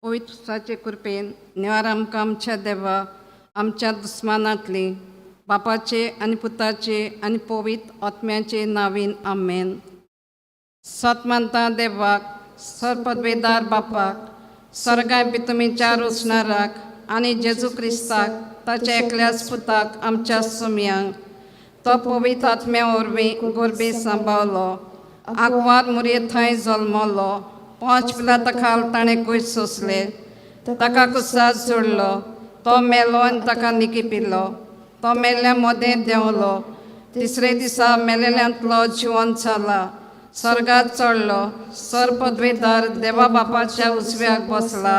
पवित्र कृपेन निवार आमकां आमच्या देवा आमच्या दुस्मानांतली बापाचे आनी पुताचे आनी पवित्र आत्म्याचे नावीन आमेन. सत मानता देवाक, सरपदवेदार बापाक, स्वर्गाय पितुमीच्या रोसणाराक आनी जेजू क्रिस्ताक ताच्या एकल्याच पुताक आमच्या सुमयांक, तो पवित्र आत्म्या वरवीं गोरबी सांबावलो, आंकवार मुरये थंय जल्मलो, 5 पिलाता खाल ताणें कूस सोंसले, ताका कुसाद सोडलो, तो मेलो आनी ताका निकी पिलो, तो मेल्ल्या मदें देंवलो, तिसरे दिसा मेलेल्यांतलो जिवन जाला, स्वर्गात चडलो, सर पदवेदार देवा बापाच्या उजव्याक बसला,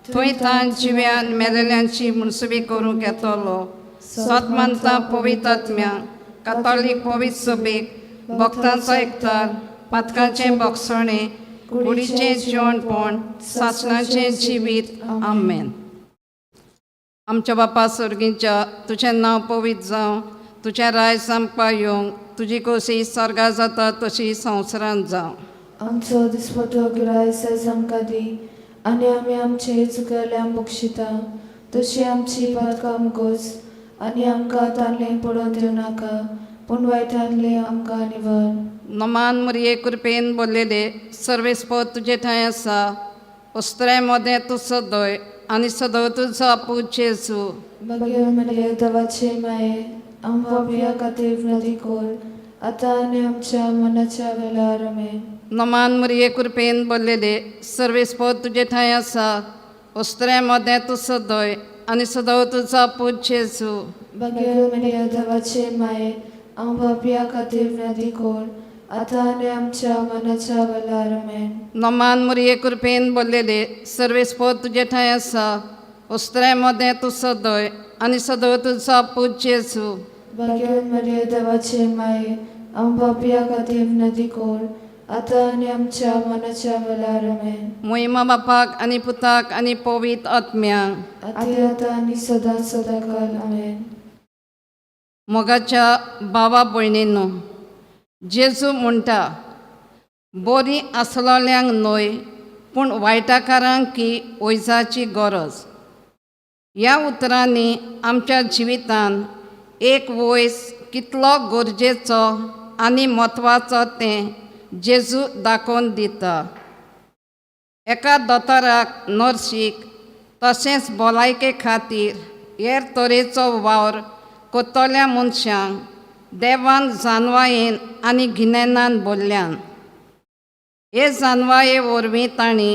थंय तान जिव्यान मेलेल्यांची मुनसुबी करूंक येतलो. सत मानता पवित्र आत्म्या कातोलीक पवित्र सभेक, भक्तांचो एकतार, पातकांचें बोगसणें, कुडीचें जिवणपण, सासणाचें जिवीत. आमेन. आमच्या बापा स्वर्गींच्या, तुजें नांव पवित्र जावं, तुजें राय आमकां येवंक, तुजी कोशी स्वर्गा जाता तशी संवसारांत जावं. आमचो दिसपटो गिरायस आयज आमकां दी आनी आमी आमचे चुकयल्यांक बक्षिता तशी आमची पातकां मुगोस आनी आमकां तांडलें पडोवन दिवं नाका पूण वायटांतलें आमकां निवार. नमान मुरये कृपेन बोल्लेले सर्वेस्पद तुजे ठांय आसा, उस्त्रे मदें तूं सदय आनी सदय तुजो आपूत जेजू. बगेर मरिया देवाचे माये, आम पापया खातीर विनंती कर आतां आनी आमच्या मनाच्या वेळार. आमेन. नमान मुरये कृपेन बोल्लेले सर्वेस्पद तुजे ठांय आसा, उस्त्रे मदें तूं सदय आनी सदय तुजो आपूत जेजू. बगेर मरिया देवाचे माये, आम पापया खातीर विनंती कर आतां आनी आमच्या मनाच्या वेळार. आमेन. नमान मुरये कृपेन बोल्लेले सर्वेस्पद तुजे ठांय आसा, उस्त्रे मदें तूं सदय आनी सदय तुजो आपूत जेजू. बगेर मरिया देवाचे माये, आम पापया खातीर विनंती कर आतां आनी आमच्या मनाच्या वेळार. आमेन. मोहिमा बापाक आनी पुताक आनी पवित्र आत्म्यांक, आतां आतां आनी सदां सदां काल. आमेन. मोगाच्या भावा भयणीनो, जेजू म्हणटा, बरीं आसलोल्यांक न्हय पूण वायटाकारांक की वैजाची गरज. ह्या उतरांनी आमच्या जिवितान एक वयस कितलो गरजेचो आनी म्हत्वाचो तें जेजू दाखोवन दिता. एका दोतोराक, नर्सीक तशेंच भलायके खातीर हेर तरेचो वावर कोत्तोल्या मनशांक देवान जानवायेन आनी गिन्यानान भरल्यान. हे जानवाये वरवीं तांणी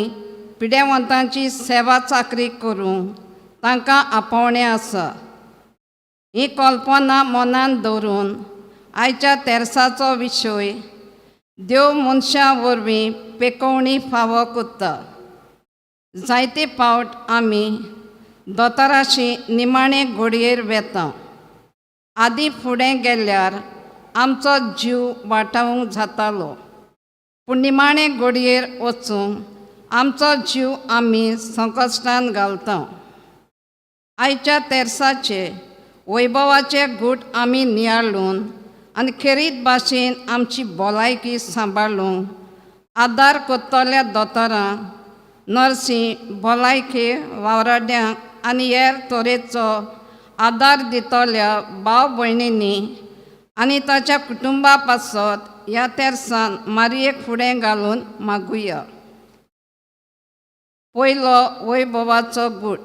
पिडेवंतांची सेवा चाकरी करूंक तांकां आपोवणें आसा. ही कल्पना मनान दवरून आयच्या तेर्साचो विशय देव मनशां वरवीं पेकोवणी फावो कोत्ता. जायते फावट आमी दोतोराशी निमाणे घडयेर वेता, आदी फुडें गेल्यार आमचो जीव वाटावंक जातालो, पूण निमाणे घडयेर वचूंक आमचो जीव आमी संकश्टान घालता. आयच्या तेर्साचे वैभवाचे गूट आमी नियाळून आनी खेरीत भाशेन आमची भलायकी सांबाळूंक आदार कोत्तोल्या दोतोरां, नर्सी, भलायकी वावराड्यांक आनी हेर तरेचो आदार दितोल्या भाव भयणींनी आनी ताच्या कुटुंबा पासत ह्या तेर्सान मारयेक फुडें घालून मागुया. पयलो वैभवाचो गूट.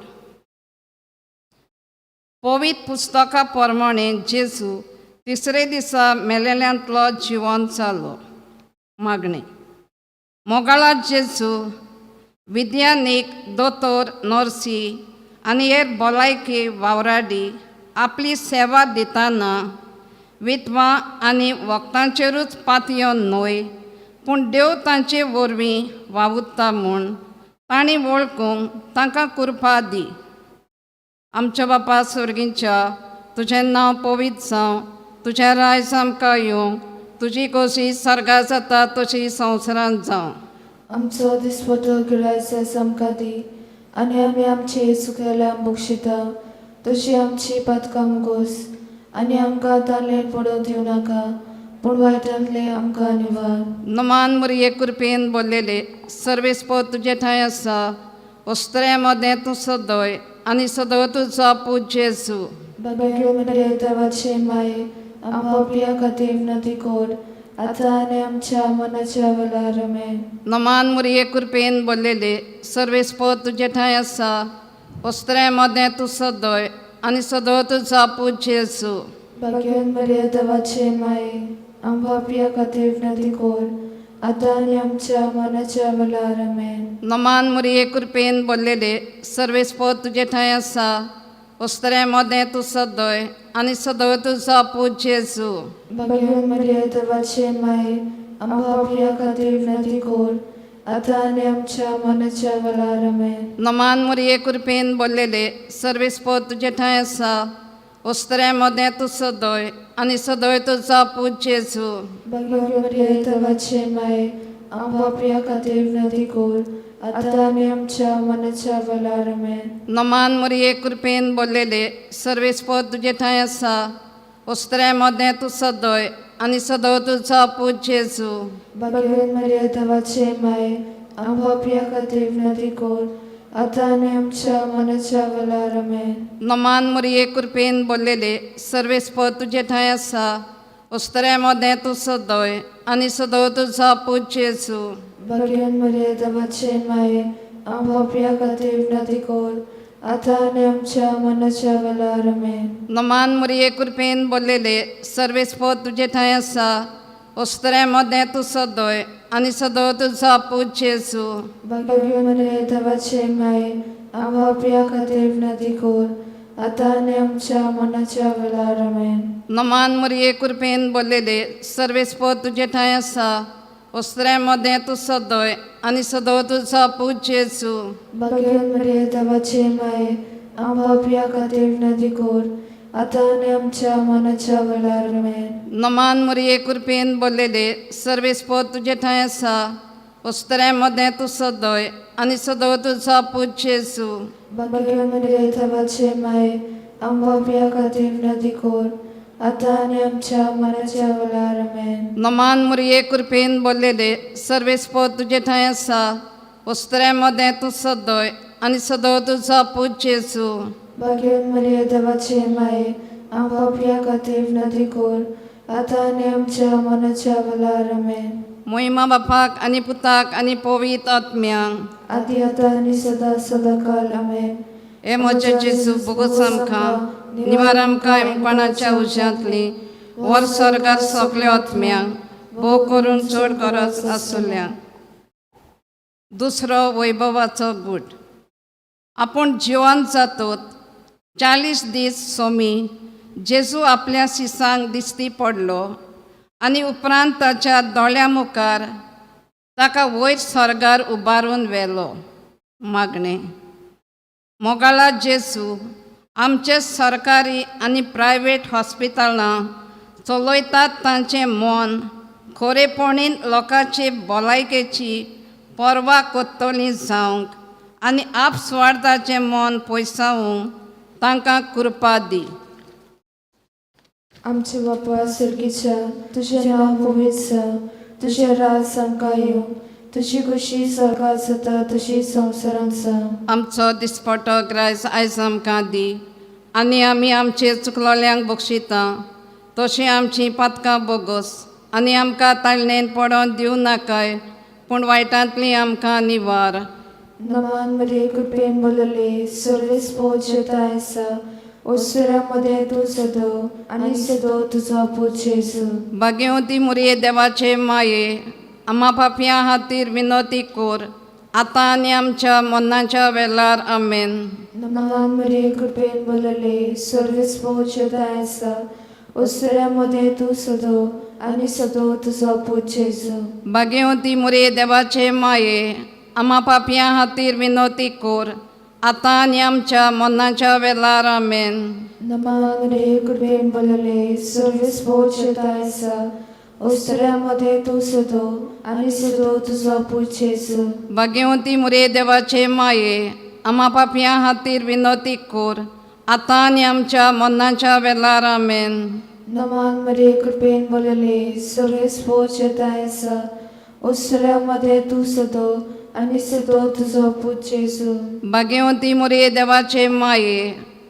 पवित्र पुस्तका प्रमाणे जेजू तिसरे दिसा मेलेल्यांतलो जिवन जालो. मागणें. मोगाळा जेजू, विज्ञानीक, दोतोर, नर्सी आनी हेर भलायकी वावराडी आपली सेवा दितना विधवा आनी वखदांचेरूच पातयेवन न्हय पूण देव तांचे वरवीं वावुरता म्हूण तांणी वळखूंक तांकां कृपा दी. आमच्या बापा स्वर्गींच्या, तुजें नांव पवित्र जावं, तुजें रायज आमकां येवं, तुजी कोशी स्वर्गा जाता तशी संवसारांत जावं. आमचो दिसपटो गिरायस आयज आमकां दी आनी आमी आमचे चुकयल्यांक बक्षिता तशी आमची पातकां मुगोस आनी आमकां ताणें पडोवन दिवं नाका पूण वायटांतलें आमकां निवार. नमान मुरये कृपेन बोल्लेले सर्वेस्पद तुजे ठांय आसा, वस्त्र्या मदें तूं सदय आनी सदो तुजो पूत जेजू. भाग्यवंत देवाचे माये, आमकां पापयां खातीर विनंती कर, आतां आनी आमच्या मनाच्या वेळार. आमेन. नमान मुरये कृपेन बोल्लेले सर्वेस्पद तुजे ठांय आसा वस्त्र्या मदें तूं सदय आनी सदो तुजो पूत जेजू. भाग्यवंत देवाचे माये, आमकां पापयां खातीर विनंती कर, आतां आनी आमच्या मनाच्या वेळार. आमेन. नमान मुरये कृपेन बोल्लेले सर्वेस्पद तुजे ठांय आसा वस्त्र्या मदें तूं सदय आनी सदो तुजो पूत जेजू. भाग्यवंत देवाचे माये, आमकां पापयां खातीर विनंती कर, आतां आनी आमच्या मनाच्या वेळार. आमेन. नमान मुरये कृपेन बोल्लेले सर्वेस्पद तुजे ठांय आसा वस्त्र्या मदें तूं सदय आनी सदय तुजो पूत जेजू. भाग्यवंत देवाचे माये, आमकां पापयां खातीर विनंती कर, आतां आनी आमच्या मनाच्या वेळार. आमेन. नमान मुरये कृपेन बोल्लेले सर्वेस्पद तुजे ठांय आसा वस्त्र्या मदें तूं सदय आनी सदो तुजो पूत जेजू. भाग्यवंत देवाचे माये, आमकां पापयां खातीर विनंती कर, आतां आनी आमच्या मनाच्या वेळार. आमेन. नमान मुरये कृपेन बोल्लेले सर्वेस्पद तुजे ठांय आसा वस्त्र्या मदें तूं सदय आनी सदो तुजो पूत जेजू. भाग्यवंत देवाचे माये, आमकां पापयां खातीर विनंती कर, आतां आनी आमच्या मनाच्या वेळार. आमेन. नमान मुरये कृपेन बोल्लेले सर्वेस्पद तुजे ठांय आसा वस्त्र्या मदें तूं सदय आनी सदो तुजो पूत जेजू. भाग्यवंत देवाचे माये, आमकां पापयां खातीर विनंती कर, आतां आनी आमच्या मनाच्या वेळार. आमेन. नमान मुरये कृपेन बोल्लेले सर्वेस्पद तुजे ठांय आसा वस्त्र्या मदें तूं सदय आनी सदो तुजो पूत जेजू. भाग्यवंत देवाचे माये, आमकां पापयां खातीर विनंती कर, आतां आनी आमच्या मनाच्या वेळार. आमेन. नमान मुरये कृपेन बोल्लेले सर्वेस्पद तुजे ठांय आसा वस्त्र्या मदें तूं सदय आनी सदो तुजो पूत जेजू. भाग्यवंत देवाचे माये, आमकां पापयां खातीर विनंती कर, आतां आनी आमच्या मनाच्या वेळार. आमेन. नमान मुरये कृपेन बोल्लेले सर्वेस्पद तुजे ठांय आसा वस्त्र्या मदें तूं सदय आनी सदो तुजो पूत जेजू. भाग्यवंत देवाचे माये, आमकां पापयां खातीर विनंती कर, आतां आनी आमच्या मनाच्या वेळार. आमेन. मोहिमा बापाक आनी पुताक आनी पवित्र आत्म्यांक. आदी आतां आनी सदां सदांकाल. आमेन. हे म्हजे जेजू बोगोस आमकां निवार आमकां कोणाच्या उज्यांतली वर स्वर्गार सगल्या आत्म्यांक भोव करून चड गरज आसुल्या. दुसरो वैभवाचो गूट. आपूण जिवन जातोत 40 दीस सोमी जेजू आपल्या शिसांक दिश्टी पडलो आनी उपरांत ताच्या दोळ्या मुखार ताका वयर स्वर्गार उबारून व्हेलो. मागणें. मोगाळा जेजू, आमचे सरकारी आनी प्रायवेट हॉस्पिटलां चलयतात तांचें मन खरेपणीन लोकांचे भलायकेची पर्वा कोत्तली जावंक आनी आपस्वार्थाचें मन पयसावूंक तांकां कृपा दी. आमचे बापा सर्गीच्या, तुजें नांव पवित्र जावं, तुजें राज आमकां येवं, तुजी खुशी स्वर्गात जाता तशी संवसारांत जावं. आमचो दिसपटो ग्रायस आयज आमकां दी आनी आमी आमचे चुकलोल्यांक बक्षिता तशीं आमचीं पातकां बोगस आनी आमकां ताळणेन पडोन दिवं नाकाय पूण वायटांतली आमकां निवार. नमान मरिये, कृपेन बोलले, सर्वेस पोजेता आसा, ओसऱ्यामध्ये तूं सदो आनी सदो तुजो पूत जेजू. भाग्यवती मुरये देवाचे माये, आमा पापयां खातीर विनोती कोर आतां आनी आमच्या मरणाच्या वेळार. आमेन. नमान मरिये, कृपेन बोलले, सर्वेस पोजेता आसा, ओसऱ्यामध्ये तूं सदो आनी सदो तुजो पूत जेजू. भाग्यवती मुरये देवाचे माये, आमा पापयां खातीर विनोती कोर आतां आनी आमच्या मरणाच्या वेळार. आमेन. नमान मरिये, कृपेन बोलले, सर्वेस पोजेता आसा, ओसऱ्यामध्ये तूं सदो आनी सदो तुजो पूत जेजू. भाग्यवती मुरये देवाचे माये, आमा पापयां खातीर विनोती कोर आतां आनी आमच्या मरणाच्या वेळार. आमेन. नमान मरिये, कृपेन बोलले, सर्वेस पोजेता आसा, ओसऱ्यामध्ये तूं सदो आनी सदो तुजो पूत जेजू. भाग्यवंती मुरये देवाचे माये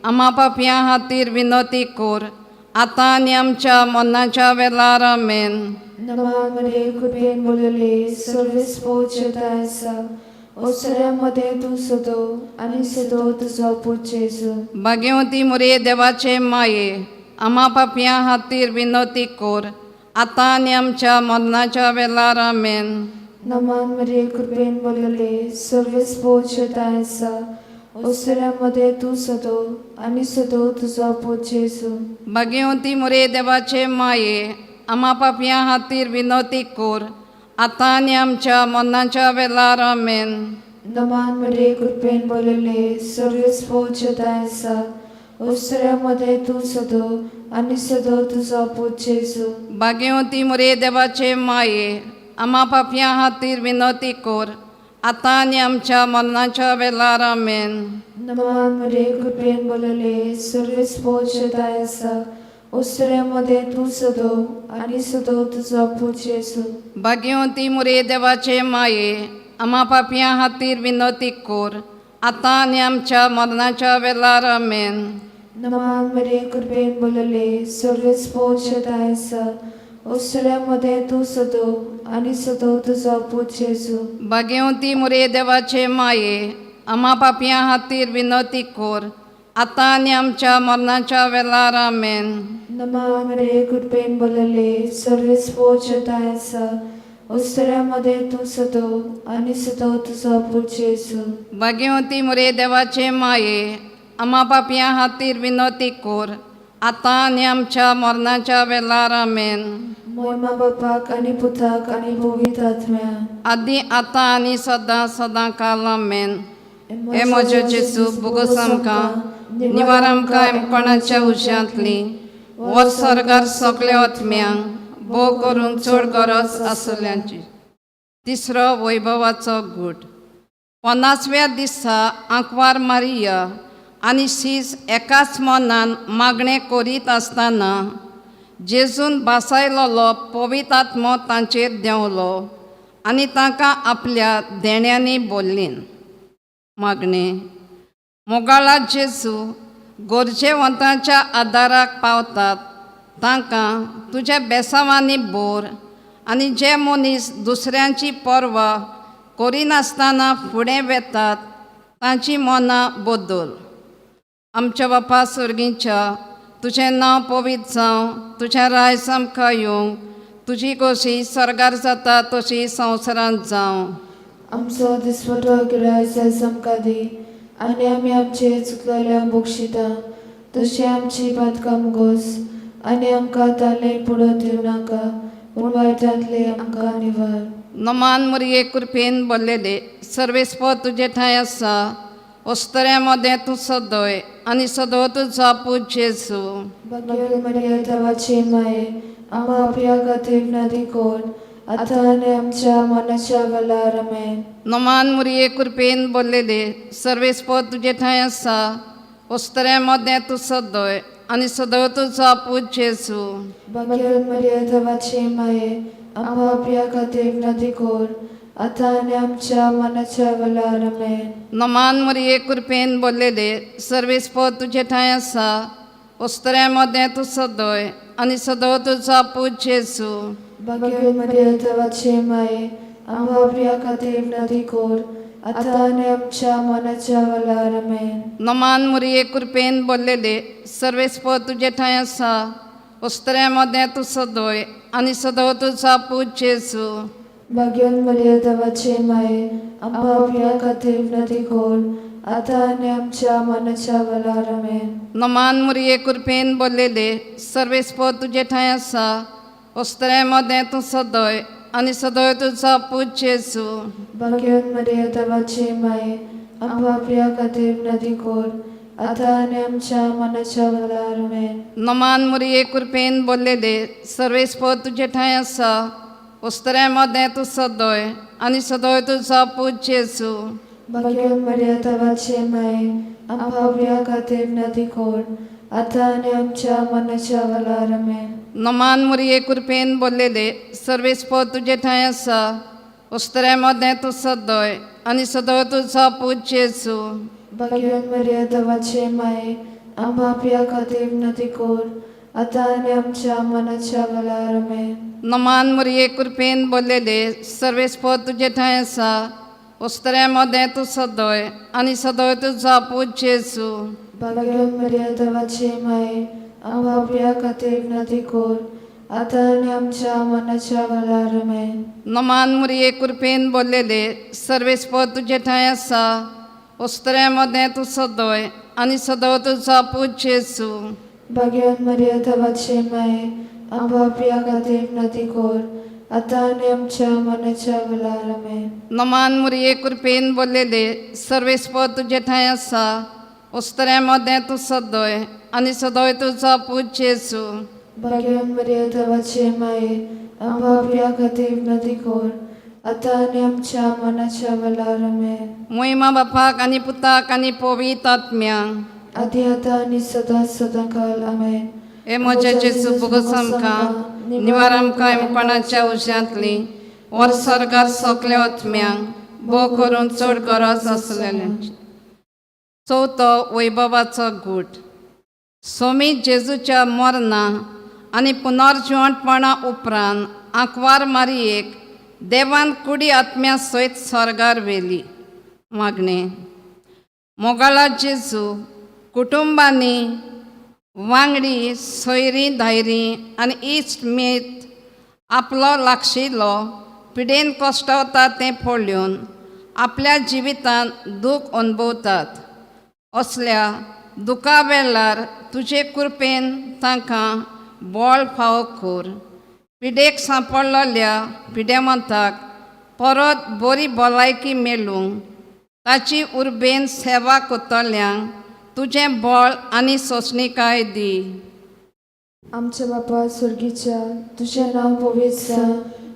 आमा पापयां खातीर विनोती कोर आतां आनी आमच्या मरणाच्या वेळार आमेन. नमान मरिये कृपेन बोलले सर्वेस पोचता आसा ओसऱ्या मदें तूं सदो आनी सदो तुजो पूत जेजू. भाग्यवंती मुरये देवाचे माये आमा पापयां खातीर विनोती कोर आतां आनी आमच्या मरणाच्या वेळार आमेन. नमान मरिये कृपेन बोलले सर्वेस पोचता आसा ओसऱ्या मदें तूं सदो आनी सदो तुजो पूत जेजू. भाग्यवंती मुरये देवाचे माये आमा पापयां खातीर विनोती कोर आतां आनी आमच्या मरणाच्या वेळार आमेन. नमान मरिये कृपेन बोलले सर्वेस पोचता आसा ओसऱ्या मदें तूं सदो आनी सदो तुजो पूत जेजू. भाग्यवंती मुरये देवाचे माये आमा पापयां खातीर विनोती कोर आतां आनी आमच्या मरणाच्या वेळार आमेन. नमान मरिये कृपेन बोलले सर्वेस पोचता आसा ओसऱ्या मदें तूं सदो आनी सदो तुजो पूत जेजू. भाग्यवंती मुरये देवाचे माये आमा पापयां खातीर विनोती कोर आतां आनी आमच्या मरणाच्या वेळार आमेन. नमान मरिये कृपेन बोलले सर्वेस पोचता आसा ओसऱ्या मदें तूं सदो आनी सदो तुजो पूत जेजू. भाग्यवंती मुरये देवाचे माये आमा पापयां खातीर विनोती कोर आतां आनी आमच्या मरणाच्या वेळार आमेन. नमान मरिये कृपेन बोलले सर्वेस पोचता आसा ओसऱ्या मदें तूं सदो आनी सदो तुजो पूत जेजू. भाग्यवंती मुरये देवाचे माये आमा पापयां खातीर विनोती कोर आतां आनी आमच्या मरणाच्या वेळार आमेन. मोयमा बापाक आनी पुताक आनी पवित्र आत्म्या. आदी आतां आनी सदां सदां काल आमेन. हे म्हज्या जेजू भोगोस आमकां निवार आमकां कोणाच्या उशांतली वर स्वर्गार सगल्या आत्म्यांक भोव करूंक चड गरज आसल्यांची. तिसरो वैभवाचो गूट. 50व्या दिसा आंकवार मारिया आनी सीस एकाच मनान मागणें करीत आसतना जेजून भासायलोलो पवित्र आत्मो तांचेर देंवलो आनी तांकां आपल्या देण्यांनी बोल्लीन. मागणें. मोगाळा जेजू गरजेवंतांच्या आदाराक पावतात तांकां तुज्या बेसांवांनी बोर आनी जे मनीस दुसऱ्यांची पर्वा करिनासतना फुडें वेतात तांची मनां बदल. आमच्या बापा सर्गीच्या तुजें नांव पवित्र जावं तुजें रायज आमकां येवंक तुजी खोशी स्वर्गार जाता तशी संवसारांत जावं. आमचो दिसवटो गिरायस आयज आमकां दी आनी आमी आमचे चुकलेल्या बक्षिता तशी आमची पातकां मुगोस आनी आमकां तालें पुडो दिवं नाका पूण वायटांतले आमकां निवार. नमान मुरये कृपेन भरलेले सर्वेस्पद तुजे ठांय आसा ओस्तऱ्या मदें तूं सदय आनी सदो तुजो पूत जेजू. भाग्य मरिया देवाची माये आमा आपल्या खातीर नदी कोण आतां आनी आमच्या मनाच्या वेळार आमेन. नमान मुरये कृपेन भरलेले सर्वेस्पद तुजे ठांय आसा ओस्तऱ्या मदें तूं सदय आनी सदो तुजो पूत जेजू. भाग्य मरिया देवाची माये आमा आपल्या खातीर नदी कोण आतां आनी आमच्या मनाच्या वेळार आमेन. नमान मुरये कृपेन भरलेले सर्वेस्पद तुजे ठांय आसा ओस्तऱ्या मदें तूं सदय आनी सदो तुजो पूत जेजू. भाग्य मरिया देवाची माये आमा आपल्या खातीर नदी कोर आतां आनी आमच्या मनाच्या वेळार आमेन. नमान मुरये कृपेन भरलेले सर्वेस्पद तुजे ठांय आसा ओस्तऱ्या मदें तूं सदय आनी सदो तुजो पूत जेजू. भाग्यन मरिया देवाची माये आमा आपल्या खातीर नदी कोर आतां आनी आमच्या मनाच्या वेळार आमेन. नमान मुरये कृपेन भरलेले सर्वेस्पद तुजे ठांय आसा ओस्तऱ्या मदें तूं सदय आनी सदय तुजो पूत जेजू. भाग्यन मरिया देवाची माये आमा आपल्या खातीर नदी कोर आतां आनी आमच्या मनाच्या वेळार आमेन. नमान मुरये कृपेन भरलेले सर्वेस्पद तुजे ठांय आसा ओस्तऱ्या मदें तूं सदय आनी सदय तुजो पूत जेजू. भाग्यन मरिया देवाची माये आमा आपल्या खातीर नदी कोर आतां आनी आमच्या मनाच्या वेळार आमेन. नमान मुरये कृपेन भरलेले सर्वेस्पद तुजे ठांय आसा उस्तऱ्या मदें तूं सदय आनी सदय तुजो पूत जेजू. भाग्यवान मरिया देवाचे माये, आमकां पापया खातीर विनंती कर, आतां आनी आमच्या मनाच्या वेळार. आमेन. नमान मुरये कृपेन बोललेले सर्वेस्पद तुजे ठांय आसा उस्तऱ्या मदें तूं सदय आनी सदय तुजो पूत जेजू. भाग्यवान मरिया देवाचे माये, आमकां पापया खातीर विनंती कर, आतां आनी आमच्या मनाच्या वेळार. आमेन. नमान मुरये कृपेन बोललेले सर्वेस्पद तुजे ठांय आसा उस्तऱ्या मदें तूं सदय आनी सदय तुजो पूत जेजू. भाग्यवान मरिया देवाचे माये, आमकां पापया खातीर विनंती कर, आतां आनी आमच्या मनाच्या वेळार. आमेन. नमान मुरये कृपेन बोललेले सर्वेस्पद तुजे ठांय आसा उस्तऱ्या मदें तूं सदय आनी सदय तुजो पूत जेजू. भाग्यवान मरिया देवाचे माये, आमकां पापया खातीर विनंती कर, आतां आनी आमच्या मनाच्या वेळार. आमेन. मोहिमा बापाक आनी पुताक आनी पवित्र आत्म्यांक. आदी आतां आनी सदां सदां काल. आमेन. हे म्हज्या जेजू भोगोस आमकां निवार आमकां कोणाच्या उज्यांतली वर स्वर्गार सगल्या आत्म्यांक भोव करून चड गरज आसलेल्यांची. चवथो वैभवाचो गूट. सोमी जेजूच्या मरणा आनी पुनर्जिवणपणा उपरांत आंकवार मारयेक देवान कुडी आत्म्या सयत स्वर्गार व्हेली. मागणें. मोगाळा जेजू, कुटुंबांनी वांगडी सोयरीं धायरीं आनी इश्ट मेत आपलो लागशिल्लो पिडेन कश्टवता तें पळोवन आपल्या जिवितांत दूख अणभवतात. असल्या दुखा वेळार तुजे कृपेन तांकां बळ फावो कर. पिडेक सांपडलेल्या पिडेमंताक परत बरी भलायकी मेळूंक ताची उर्बेन सेवा करतल्यांक तुजें बळ आनी सोंसणीकाय दी. आमच्या बापा स्वर्गीच्या, तुजें नांव पवित्र जावं,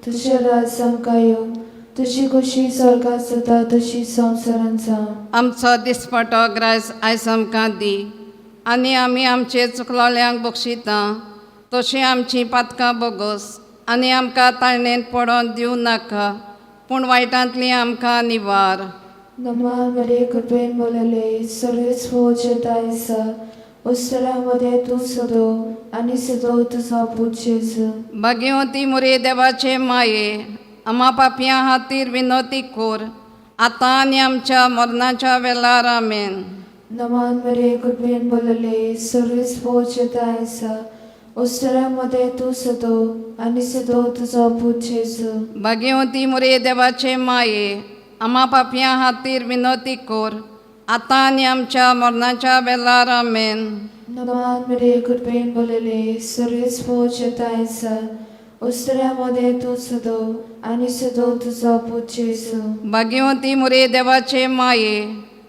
तुजें राज आमकां येवं, तुजी खोशी स्वर्गात जाता तशी संवसारांत जावं. आमचो दिसपटो ग्रास आयज आमकां दी आनी आमी आमचे चुकलोल्यांक बक्षिता तशीं आमचीं पातकां बोगस आनी आमकां ताळणेंत पडोन दिवं नाका पूण वायटांतलीं आमकां निवार. नमा मरिये, कृपेन बोलले सर्वेच फौज आसा, उत्सरामध्ये तूं सदो आनी सदो तुजो पूत जेजू. भाग्यवती मुरे देवाचे माये, आमा पापयां खातीर विनवती कोर आतां आनी आमच्या मरणाच्या वेळार. आमेन. नमान मरिये, कृपेन बोलले सर्वेच फौज आसा, उत्सरामध्ये तूं सदो आनी सदो तुजो पूत जेजू. भाग्यवती मुरे देवाचे माये, आमा पापयां खातीर विनवती कोर आतां आनी आमच्या मरणाच्या वेळार. आमेन. नमान मरिये, कृपेन बोलले सर्वेच फौज आसा, उत्सरामध्ये तूं सदो आनी सदो तुजो पूत जेजू. भाग्यवती मुरे देवाचे माये,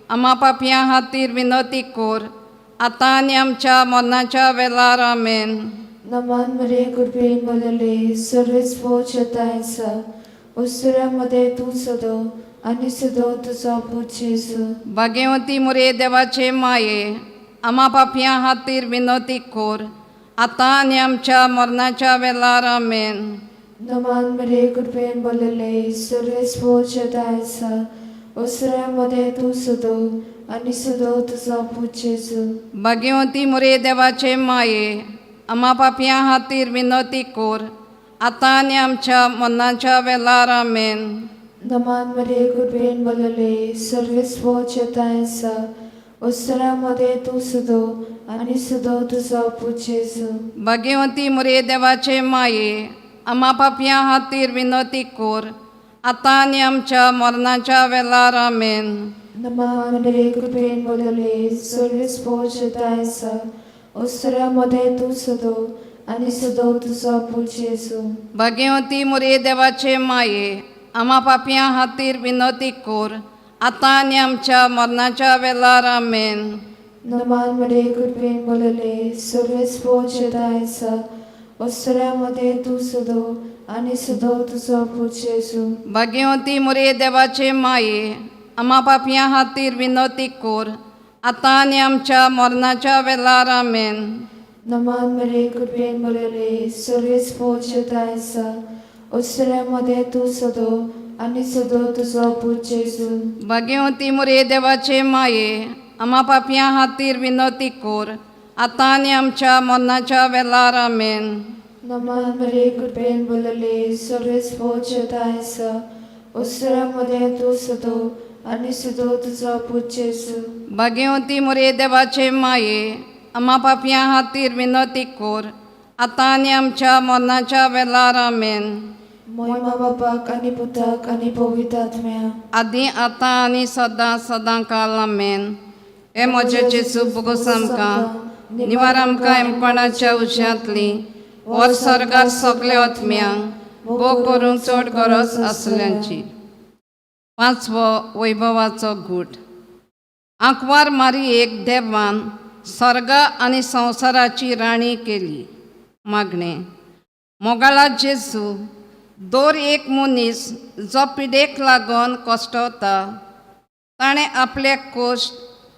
आमा पापयां खातीर विनवती कोर आतां आनी आमच्या मरणाच्या वेळार. आमेन. नमान मरिये, कृपेन बोलले सर्वेच फौज आसा, उत्सरामध्ये तूं सदो आनी सदो तुजो पूत जेजू. भाग्यवती मुरे देवाचे माये, आमा पापयां खातीर विनवती कोर आतां आनी आमच्या मरणाच्या वेळार. आमेन. नमान मरिये, कृपेन बोलले सर्वेच फौज आसा, उत्सरामध्ये तूं सदो आनी सदो तुजो पूत जेजू. भाग्यवती मुरे देवाचे माये, आमा पापयां खातीर विनवती कोर आतां आनी आमच्या मरणाच्या वेळार. आमेन. नमान मरिये, कृपेन बोलले सर्वेच फौज आसा, उत्सरामध्ये तूं सदो आनी सदो तुजो पूत जेजू. भाग्यवती मुरे देवाचे माये, आमा पापयां खातीर विनवती कोर आतां आनी आमच्या मरणाच्या वेळार. आमेन. नमान मरिये, कृपेन बोलले सर्वेच फौज आसा, उत्सरामध्ये तूं सदो आनी सदो तुजो पूत जेजू. भाग्यवती मुरे देवाचे माये, आमा पापयां खातीर विनवती कोर आतां आनी आमच्या मरणाच्या वेळार. आमेन. नमान मरिये, कृपेन बोलले सर्वेच फौज आसा, उत्सरामध्ये तूं सदो आनी सदो तुजो पूत जेजू. भाग्यवती मुरे देवाचे माये, आमा पापयां खातीर विनवती कोर आतां आनी आमच्या मरणाच्या वेळार. आमेन. नमान मरिये, कृपेन बोलले सर्वेच फौज आसा, उत्सरामध्ये तूं सदो आनी सदो तुजो पूत जेजू. भाग्यवती मुरे देवाचे माये आमा पापयां खातीर विनवती कोर आतां आनी आमच्या मरणाच्या वेलार. आमेन. नमन मरिये, कृपेन बोलले, सर्वेस्पोर जेताय आसा, उत्सरा मदें तूं सदो आनी सदो तुजो पूत जेजू. भाग्यवती मुरे देवाचे माये आमा पापयां खातीर विनवती कोर आतां आनी आमच्या मरणाच्या वेलार. आमेन. मोयमा बापाक आनी पुताक आनी पवित्र आत्म्या. आदी आतां आनी सदां सदां काल. आमेन. हे म्हजे जेजू, बोगोस आमकां, निवार आमकां एमपणाच्या उज्यांतली, वर सर्गार सगळे आत्म्यांक, भोग करूंक चड गरज आसल्यांची. पांचवो वैभवाचो गूट. आंकवार मारी एक देवान स्वर्गा आनी संवसाराची राणी केली. मागणें. मोगाळा जेजू, दर एक मनीस जो पिडेक लागून कश्टवता ताणें आपले कोश्ट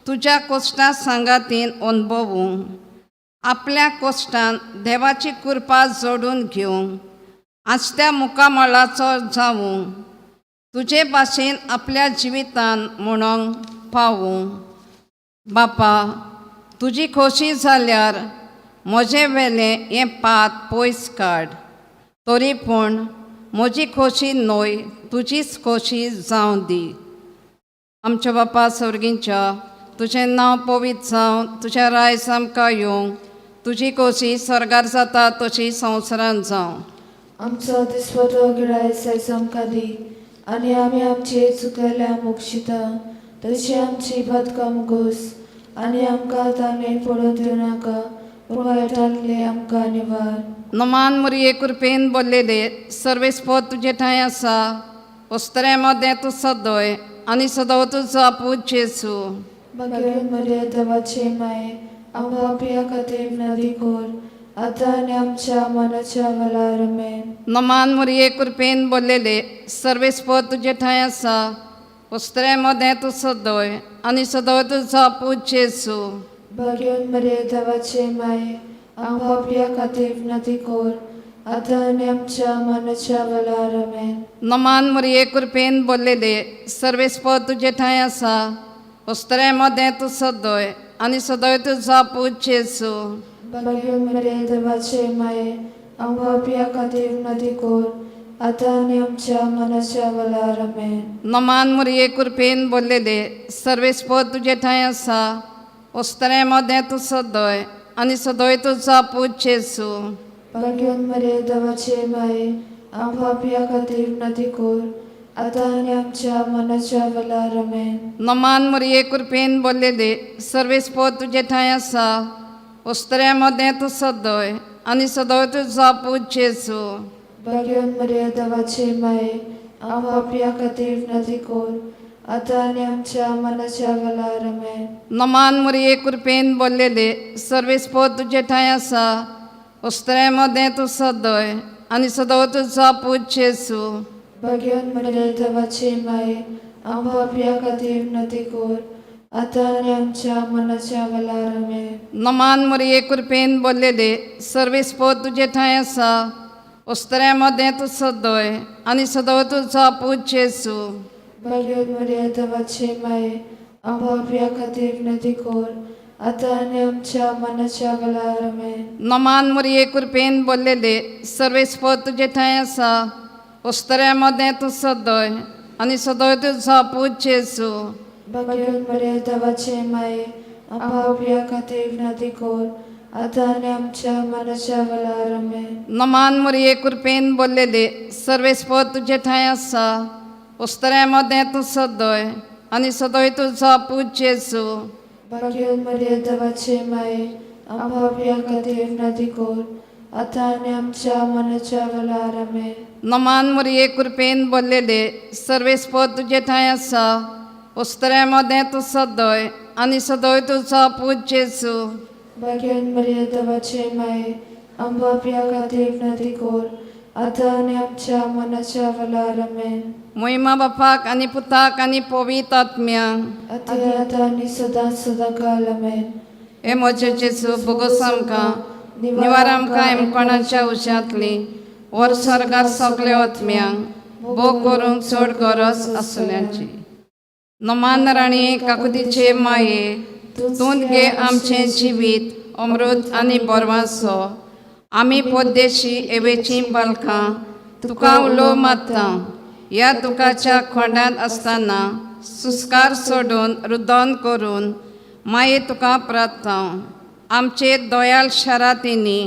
तुज्या कोश्टा सांगातीन अणभवूंक, आपल्या कोश्टान देवाची कृपा जोडून घेवंक, आसत्या मुखामळाचो जावूं, तुजे भाशेन आपल्या जिवितान म्हणोंक पावूं. बापा, तुजी खोशी जाल्यार म्हजें वेलें हें पात पयस काड, तरी पूण म्हजी खोशी न्हय, तुजीच खोशी जावं दी. आमच्या बापा सर्गींच्या, तुजें नांव पवित्र जावं, तुजें रायज आमकां येवं, तुजी खोशी स्वर्गार जाता तशी संवसारांत जावं. आमचो दिसवडो गिरायस आयज आमकां दी आनी आमी आमचे चुकयल्या मोक्षिता तशी आमची बदकाम घोस आनी आमकां ताणें पडून दिवनाका, पूण वायटांतले आमकां निवार. नमान मुरये, कृपेन बोल्लेले, सर्वेस्पोत तुजे ठांय आसा, वस्त्रे मदें तूं सदय आनी सदो तुजो पूत जेजू. मागीर मरिया देवाचे माये, आमकां पिया खातीर नदी कोर आतां आनी आमच्या मनाच्या वेळार. आमेन. नमान मुरये, कृपेन बोल्लेले, सर्वेस्पोत तुजे ठांय आसा, वस्त्रे मदें तूं सदय आनी सदो तुजो पूत जेजू. भाग्योन मरिया देवाचे माये, आमकां पिया खातीर नदी कोर आतां आनी आमच्या मनाच्या वेळार. आमेन. नमान मुरये, कृपेन बोल्लेले, सर्वेस्पोत तुजे ठांय आसा, वस्त्रे मदें तूं सदय आनी सदय तुजो पूत जेजू. भाग्योन मरिया देवाचे माये, आमकां पिया खातीर नदी कोर आतां आनी आमच्या मनाच्या वेळार. आमेन. नमान मुरये, कृपेन बोल्लेले, सर्वेस्पोत तुजे ठांय आसा, वस्त्रे मदें तूं सदय आनी सदय तुजो पूत जेजू. भाग्योन मरिया देवाचे माये, आमकां पिया खातीर नदी कोर आतां आनी आमच्या मनाच्या वेळार. आमेन. नमान मुरये, कृपेन बोल्लेले, सर्वेस्पोत तुजे ठांय आसा, वस्त्रे मदें तूं सदय आनी सदय तुजो पूत जेजू. भाग्योन मरिया देवाचे माये, आमकां पिया खातीर नदी कोर आतां आनी आमच्या मनाच्या वेळार. आमेन. नमान मुरये, कृपेन बोल्लेले, सर्वेस्पोत तुजे ठांय आसा, वस्त्रे मदें तूं सदय आनी सदो तुजो पूत जेजू. भाग्योन मरिया देवाचे माये, आमकां पिया खातीर नदी कोर आतां आनी आमच्या मनाच्या वेळार. आमेन. नमान मुरये, कृपेन बोल्लेले, सर्वेस्पोत तुजे ठांय आसा, वस्त्रे मदें तूं सदय आनी सदो तुजो पूत जेजू. भाग्योन मरिया देवाचे माये, आमकां पिया खातीर नदी कोर आतां आनी आमच्या मनाच्या वेळार. आमेन. नमान मुरये, कृपेन बोल्लेले, सर्वेस्पोत तुजे ठांय आसा, वस्त्रे मदें तूं सदय आनी सदो तुजो पूत जेजू. भाग्योन मरिया देवाचे माये, आमकां पिया खातीर नदी कोर आतां आनी आमच्या मनाच्या वेळार. आमेन. नमान मुरये, कृपेन बोल्लेले, सर्वेस्पोत तुजे ठांय आसा, वस्त्रे मदें तूं सदय आनी सदय तुजो पूत जेजू. भाग्योन मरिया देवाचे माये, आमकां पिया खातीर नदी कोर आतां आनी आमच्या मनाच्या वेळार. आमेन. नमान मुरये, कृपेन बोल्लेले, सर्वेस्पोत तुजे ठांय आसा, वस्त्रे मदें तूं सदय आनी सदय तुजो पूत जेजू. भाग्योन मरिया देवाचे माये, आमकां पिया खातीर नदी कोर आतां आनी आमच्या मनाच्या वेळार. आमेन. मोहिमा बापाक आनी पुताक आनी पवित्र आत्म्यांक. आतां आतां आनी सदां सदां काल. आमेन. हे म्हजे जेजू, बोगोस आमकां, निवार आमकां एमकोणाच्या उशांतली, वर स्वर्गार सगळे आत्म्यांक, भोग करूंक चड गरज आसल्याची. नमान राणी काकुतीचे माये, तूं गे आमचें जिवीत अमृत आनी बरवासो. आमी परदेशी एवेचीं बालकां तुका उलो मारता. ह्या दुखाच्या खोंडांत आसतना सुस्कार सोडून रुदन करून माये तुका प्रार्थना. आमचे दयाल शारातींनी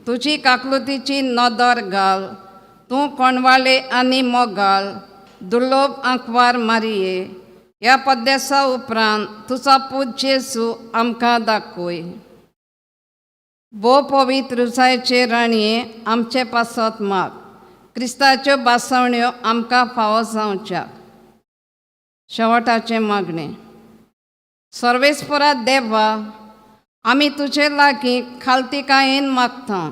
तुजी काकलुतीची नदर घाल. तूं कोणवाळे आनी मोगाल दुर्लोभ आंकवार मारिये, ह्या पद्देसा उपरांत तुजो पूत जेजू आमकां दाखय. भोव पवित्र रुजायचे राणये, आमचे पासत माग. क्रिस्ताच्यो बासवण्यो आमकां फावो जावच्या. शेवटाचें मागणें. सर्वेस्परा देवा, आमी तुजे लागीं खालतिकायेन मागता.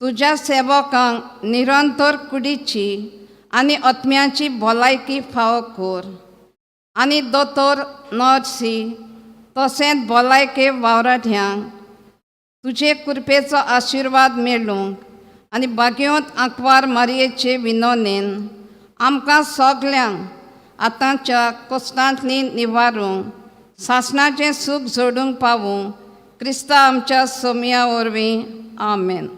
तुज्या सेवकांक निरंतर कुडीची आनी आत्म्याची भलायकी फावो कर आनी दोतोर नर्सी तशेंच भलायके वावराड्यांक तुजे कृपेचो आशिर्वाद मेळूंक आनी भाग्यवंत आंकवार मारयेचे विनोनेन आमकां सगल्यांक आतांच्या कश्टांतली निवारूंक सासणाचें सूख जोडूंक पावूं क्रिस्ता आमच्या सोमया वरवीं. आमेन.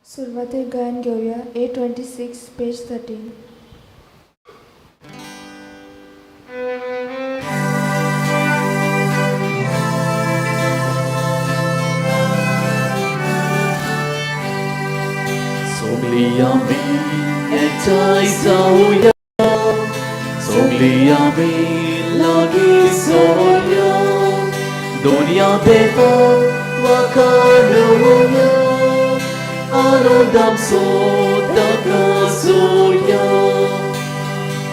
सुरवातेक गायन घेवया 826 पेज 13. सगळी आमी एकठांय जावया, सगळी सगळी आमी लागीं सोडया दोनया देवा वाकारोया आनंदाम सोदाका सोया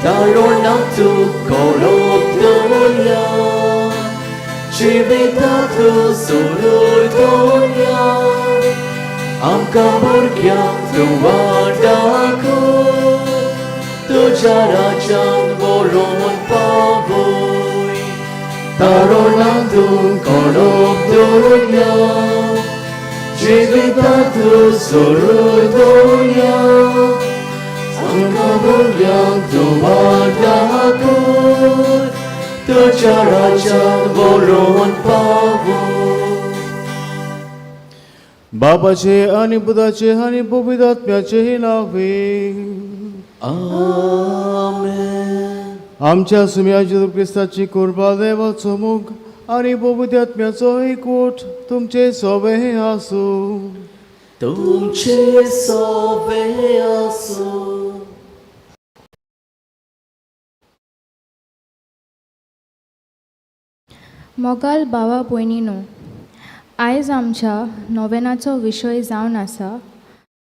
तारोणां तूं कोरोप दोया जिवितांत सोडून दोया आमकां भुरग्यांक तूं वाडाकूं तुज्या राज्यान बरोवन पावय तारोणां तूं कोरोप दोया जिवितांत सोडून दोया आमकां भुरग्यांक तूं वाडाकूं तुज्या राज्यान बरोवन पावय. बापाचे आनी पुताचे आनी पवित्र आत्म्याचे नावे. आमेन. आमच्या सुम्या जेजू क्रिस्ताची कृपा, देवाचो मोग आनी पवित्र आत्म्याचो एकवट तुमचे सोबे आसूं. तुमचे सोबे आसूं. मोगाल भावा भयणीनो, आयज आमच्या नोवेनाचो विशय जावन आसा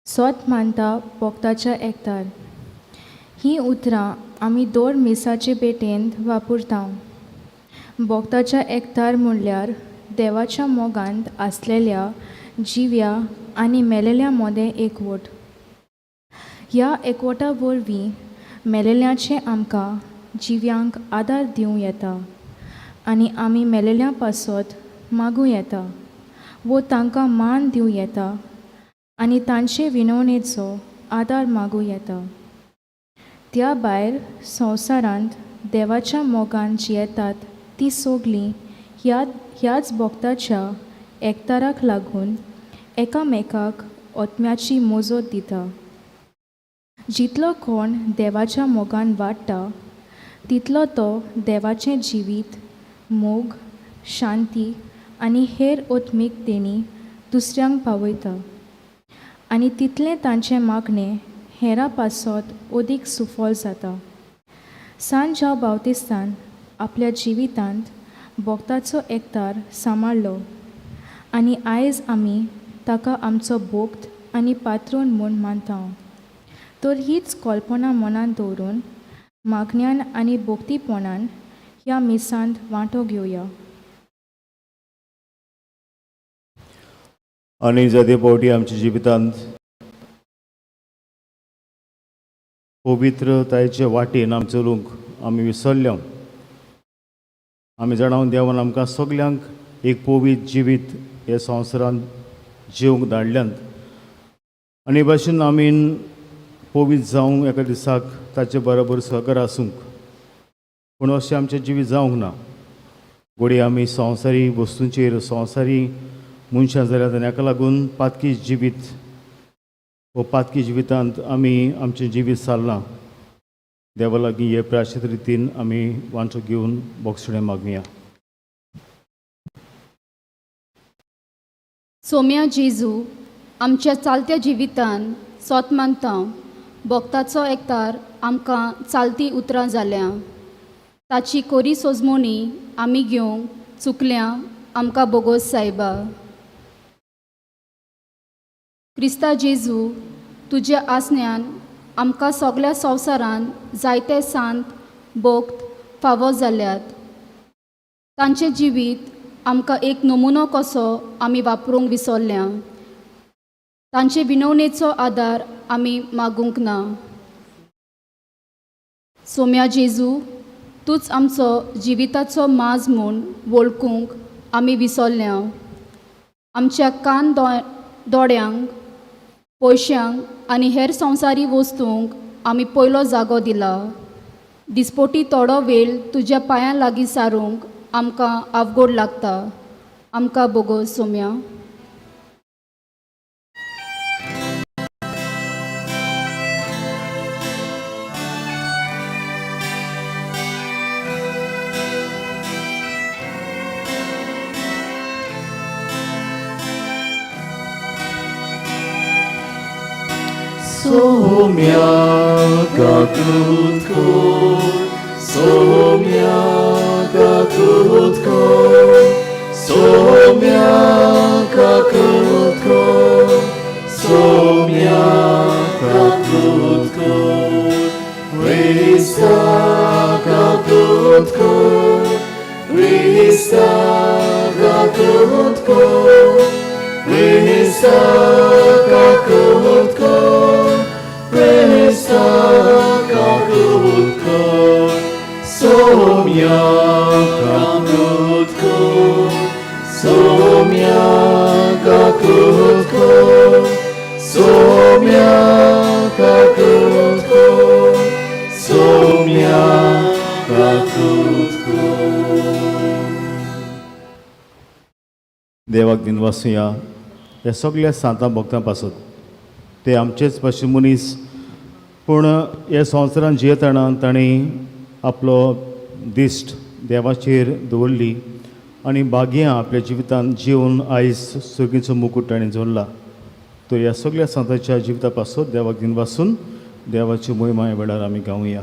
सोत मानता भक्ताच्या एकतार. हीं उतरां आमी दर मिसाचे भेटेंत वापरता. भक्ताच्या एकतार म्हणल्यार देवाच्या मोगांत आसलेल्या जिव्या आनी मेलेल्या मोदें एकवट. ह्या एकवटा वरवीं मेलेल्याचें आमकां जिव्यांक आदार दिवं येता आनी आमी मेलेल्या पासत मागूं येता वो तांकां मान दिवं येता आनी तांचे विनवणेचो आदार मागूं येता. त्या भायर संवसारांत देवाच्या मोगान जियेतात ती सगळीं ह्याच भक्ताच्या एकताराक लागून एकामेकाक ओत्म्याची मोजत दिता. जितलो कोण देवाच्या मोगान वाडटा तितलो तो देवाचें जिवीत, मोग, शांती आनी हेर ओत्मीक देणी दुसऱ्यांक पावयता आनी तितलें तांचें मागणें हेरां पासत अदीक सुफल जाता. सान जांव बावतिस्तान आपल्या जिवितांत भक्ताचो एकतार सांबाळ्ळो आनी आयज आमी ताका आमचो भक्त आनी पात्रोन म्हूण मानता. तर हीच कल्पना मनांत दवरून मागण्यान आनी भक्तीपणान ह्या मिसांत वांटो घेवया. आनी जाते फावटी आमच्या जिवितांत पवित्रतायेचे वाटेन आमी चलूंक आमी विसरल्या. आमी जाणावन देवान आमकां सगल्यांक एक पवित्र जिवीत हे संवसारांत जिवंक धाडल्यात आनी हे भाशेन आमी पवित्र जावंक एका दिसाक ताचे बरोबर सहकार आसूंक, पूण अशें आमचें जिवीत जावंक ना. घडये आमी संवसारी वस्तूंचेर संवसारी मनशां जाल्यात आनी हाका लागून पातकी जिवीत वो पातकी जिवितांत आमी आमचें जिवीत सारलां. देवा लागीं हे प्रायश्चित रितीन आमी वांटो घेवन बोगसणें मागुया. सोम्या जेजू, आमच्या चालत्या जिवितान सोत मानता भक्ताचो एकतार आमकां चालती उतरां जाल्या. ताची कोरी सोजमोणी आमी घेवंक चुकल्या, आमकां बोगोस सायबा. क्रिस्ता जेजू, तुज्या आसण्यान आमकां सगल्या संवसारान जायते सांत भक्त फावो जाल्यात. तांचें जिवीत आमकां एक नमुनो कसो आमी वापरूंक विसरल्या. तांचे विनवणेचो आदार आमी मागूंक ना. सोम्या जेजू, तूंच आमचो जिविताचो माज म्हूण वळखूंक आमी विसरल्या. आमच्या कान दोळ्यांक, पयशांक आनी हेर संवसारी वस्तूंक आमी पयलो जागो दिला. दिसपोटी थोडो वेळ तुज्या पांयां लागीं सारूंक आमकां आवगोड लागता. आमकां बोगोस Saumya. Somia kakut kor, Saumya काकूत कर, सोम्या काकूत कर, सोम्या काकूत कर, क्रिस्ता काकूत कर, क्रिस्ता काकूत कर, क्रिस्ता काकूत कर, क्रिस्ता काकूत कर, सोम्या काकूत कर, सोम्या काकूत कर, सोम्या काकूत कर, सोम्या काकूत कर. देवाक दिनवासुया ह्या सगल्या सांतां भक्तां पासत. ते आमचेच भाशेन मनीस, पूण ह्या संवसारांत जियेतना तांणी आपलो दिश्ट देवाचेर दवरली आनी भाग्यां आपल्या जिवितांत जिवन आयज सुगीचो मुकूट ताणें जोडला. तर ह्या सगल्या सांतांच्या जिविता पासत देवाक दिनवासून देवाची मोहिमा ह्या वेळार आमी गावया.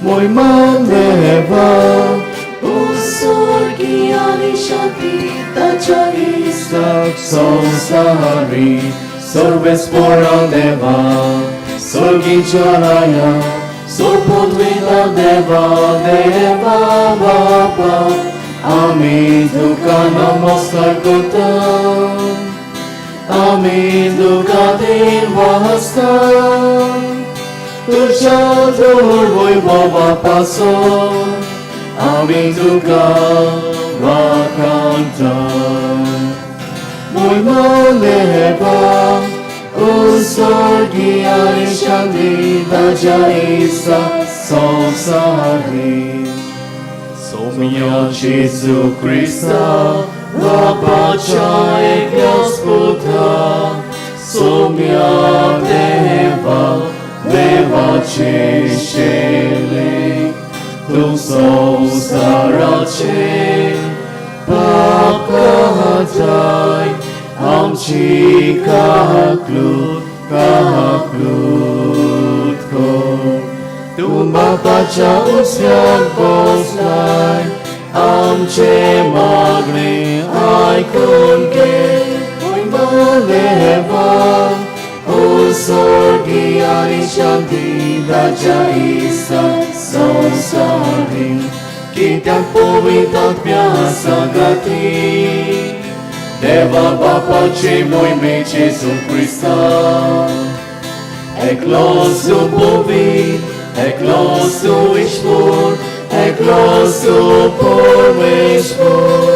मोहिमा देवा, स्वर्गी आनी शांती ताच्या इसाक संसारी सर्वेस्पोरा देवा, स्वर्गीच्या राया, सोडपुत्विला देवा, देवा बापा, आमी तुका नमस्कार करता, आमी तुका दिनवासता, तुज्या जोड वैभवा पासून आमी तुका वाखाणता. मोहिमा देवा, स्वर्गी आनी शांती ताच्या इसा संसारी, सोम्या जेजू क्रिस्ता बापाच्या एकल्याच पुता, सोम्या देवा देवाचे शेले, तूं संवसाराचे पाप काडताय, आमची काकलूत काकलूत कर. तूं बापाच्या उजव्याक बसलाय, आमचे मागणे आयकून घे. मोहिमा देवा, स्वर्गी आनी शांती ताच्या इसा संसारी, कित्याक पवित्र आत्म्या सांगाती, देवा बापाचे मोहिमे जेजू क्रिस्ता, एकलोच तूं पवित्र, एकलोच तूं ईश्वर, एकलोच तूं परमेश्वर.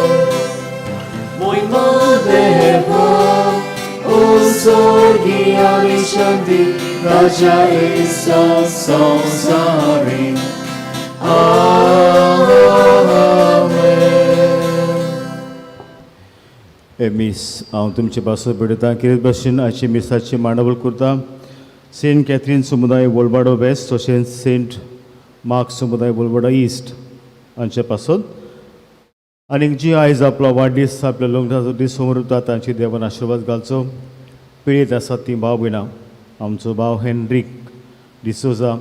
मोहिमा देवा, स्वर्गी आनी शांती ताच्या इसा संसारी. आमेन. हे मीस हांव तुमचे पासत बरयतां. कितें भाशेन आयची मिसाची मांडावळ करता सेंट कॅथरीन समुदाय वोलबाडो वेस्ट तशेंच सेंट मार्क समुदाय वोलबाडो इस्ट हांचे पासत, आनीक जी आयज आपलो वाडदीस, आपल्या लग्नाचो दीस समोर तांची देवान आशिर्वाद घालचो. पिळयत आसात ती भाव भयणां, आमचो भाव हेनरीक डिसोजा,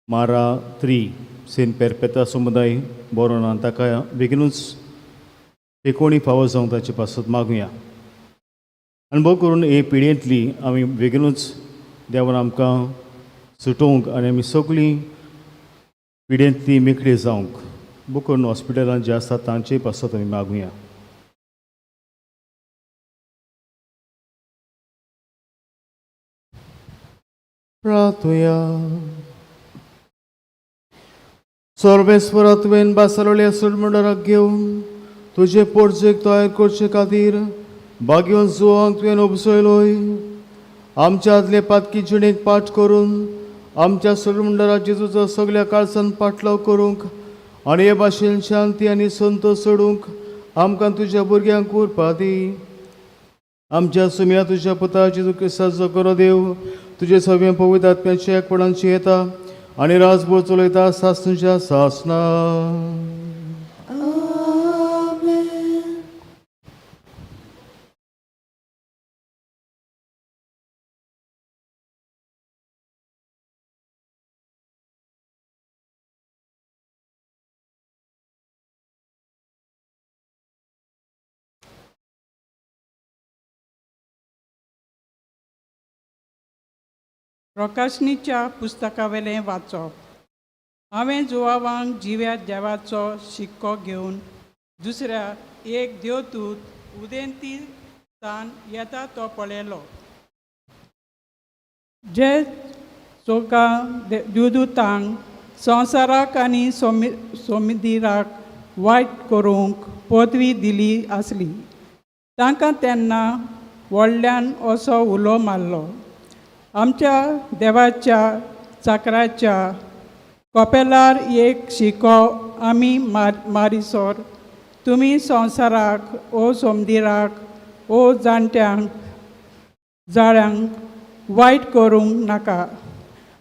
मारा 3 सेंट पेरपेता समुदाय बरो ना, ताका बेगिनूच एकोणी फावो जावंक ताचे पासत मागुया. आनी भोव करून हे पिळयेंतली आमी बेगिनूच देवान आमकां सुटोवंक आनी आमी सगळीं पिड्येंतली मेकळी जावंक भोव करून हॉस्पिटलांत जे आसा तांचे पासत आमी मागुया. प्रार्थुया. सर्वेस्वरा, तुवें बासरवल्या सुरमुंडराक घेवन तुजे पोरजेक तयार करचे खातीर भाग्योन जुवांक तुवें उपसयलोय. आमच्या आदले पातकी जिणेक पाठ करून आमच्या सुरमुंडरा जेजूचो सगल्या काळसान पाटलाव करूंक आनी हे भाशेन शांती आनी संतोश सोडूंक आमकां तुज्या भुरग्यांक उरपा दी. आमच्या सुम्या तुज्या पुता जेजू क्रिस्ताचो करो देव तुजे सगळें पवित्र आत्म्याच्या एकपणांची येता आनी राजभर चलयता सासणच्या सासना. प्रकाशनीच्या पुस्तकावेलें वाचप. हांवें जुवावांक जिव्या देवाचो शिक्को घेवन दुसऱ्या एक देवदूत उदेंतीसान येता तो पळयलो. जे चोका देवदूतांक संवसाराक आनी सोमिदिराक वायट करूंक पदवी दिली आसली तांकां तेन्ना व्हडल्यान असो उलो मारलो, आमच्या देवाच्या चाकराच्या कपेलार एक शिको आमी मारिसर तुमी संवसाराक ओ सोमदिराक ओ जाणट्यांक जाळ्यांक वायट करूंक नाका.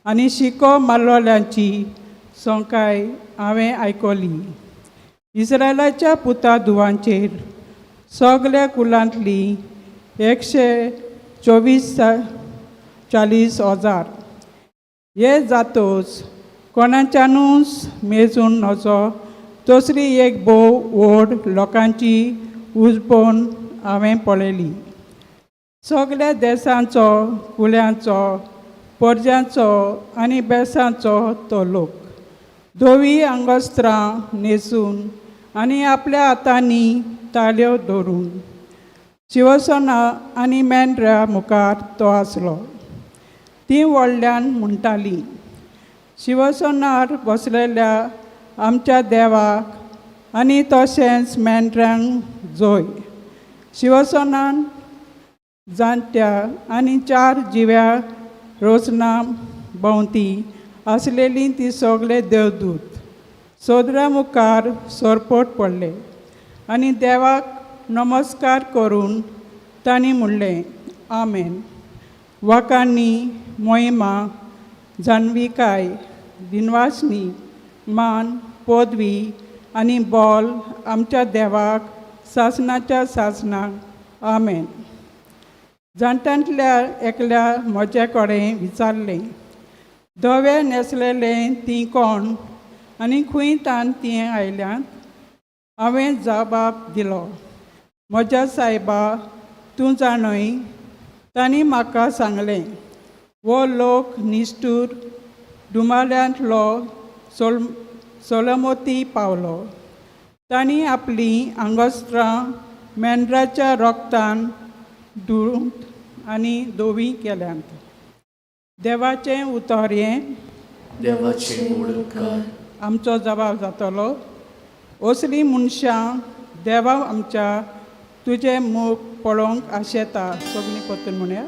आनी शिको मारलोल्यांची संकाय हांवें आयकली. इस्रायलाच्या पुता धुवांचेर सगल्या कुलांतली 144,000 हे जातोच कोणाच्यानूच मेजून नजो तसली एक भोव व्हड लोकांची उजबोन हांवें पळयली. सगल्या देसांचो कुल्यांचो परज्यांचो आनी बेसांचो तो लोक धवी आंगस्त्रां न्हेसून आनी आपल्या हातांनी ताळयो दवरून शिवसना आनी मेंढऱ्या मुखार तो आसलो. ती व्हडल्यान म्हणटाली, शिवसनार बसलेल्या आमच्या देवाक आनी तशेंच मेंढऱ्यांक जोय. शिवसनान जाणट्या आनी चार जिव्या रोसना भोंवती आसलेली ती सगळे देवदूत सोदऱ्या मुखार सरपट पडले आनी देवाक नमस्कार करून तांणी म्हणलें, आमेन. वाकांनी मोहिमा जाणविकाय दिनवासनी मान पदवी आनी बोल आमच्या देवाक सासणाच्या सासणाक आमेन. जाणट्यांतल्या एकल्या म्हजे कडेन विचारलें, धवे न्हेसलेले तीं कोण आनी खंय तान तीं आयल्यांत? हांवें जबाब दिलो, म्हज्या सायबा तूं जाणय. तांणी म्हाका सांगलें, हो लोक निश्ठूर डुमाल्यांतलो सोलमोती पावलो. तांणी आपलीं आंगस्त्रां मेंढराच्या रोगतान धुवूंक आनी धवीं केल्यांत. देवाचें उतर हें देवाचे उपकार. आमचो जबाब जातलो. असलीं मनशां देवा आमच्या तुजें मुख पळोवंक आशेता. सगळीं परतून म्हणया.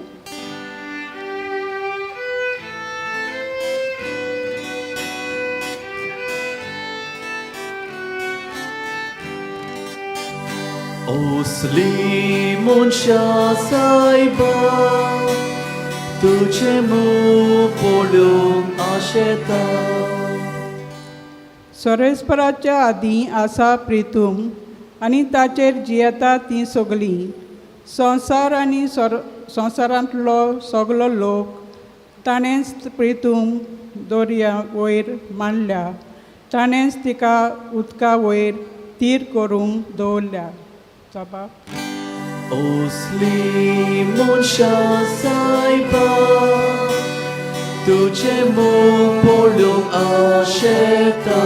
ओसली मनशां सायबा तुजें मूख पळोवंक आशेता. सर्वेस्पराच्या आदीं आसा प्रितूम आनी ताचेर जियेता तीं सगळीं. संवसार आनी संवसारांतलो सगलो लोक ताणेंच प्रितूम दर्या वयर मांडल्या, ताणेंच तिका उदका वयर तीर करूंक दवरल्या. जबाब. ओसली मनशां सायबा तुजें मूख पळोवंक आशेता.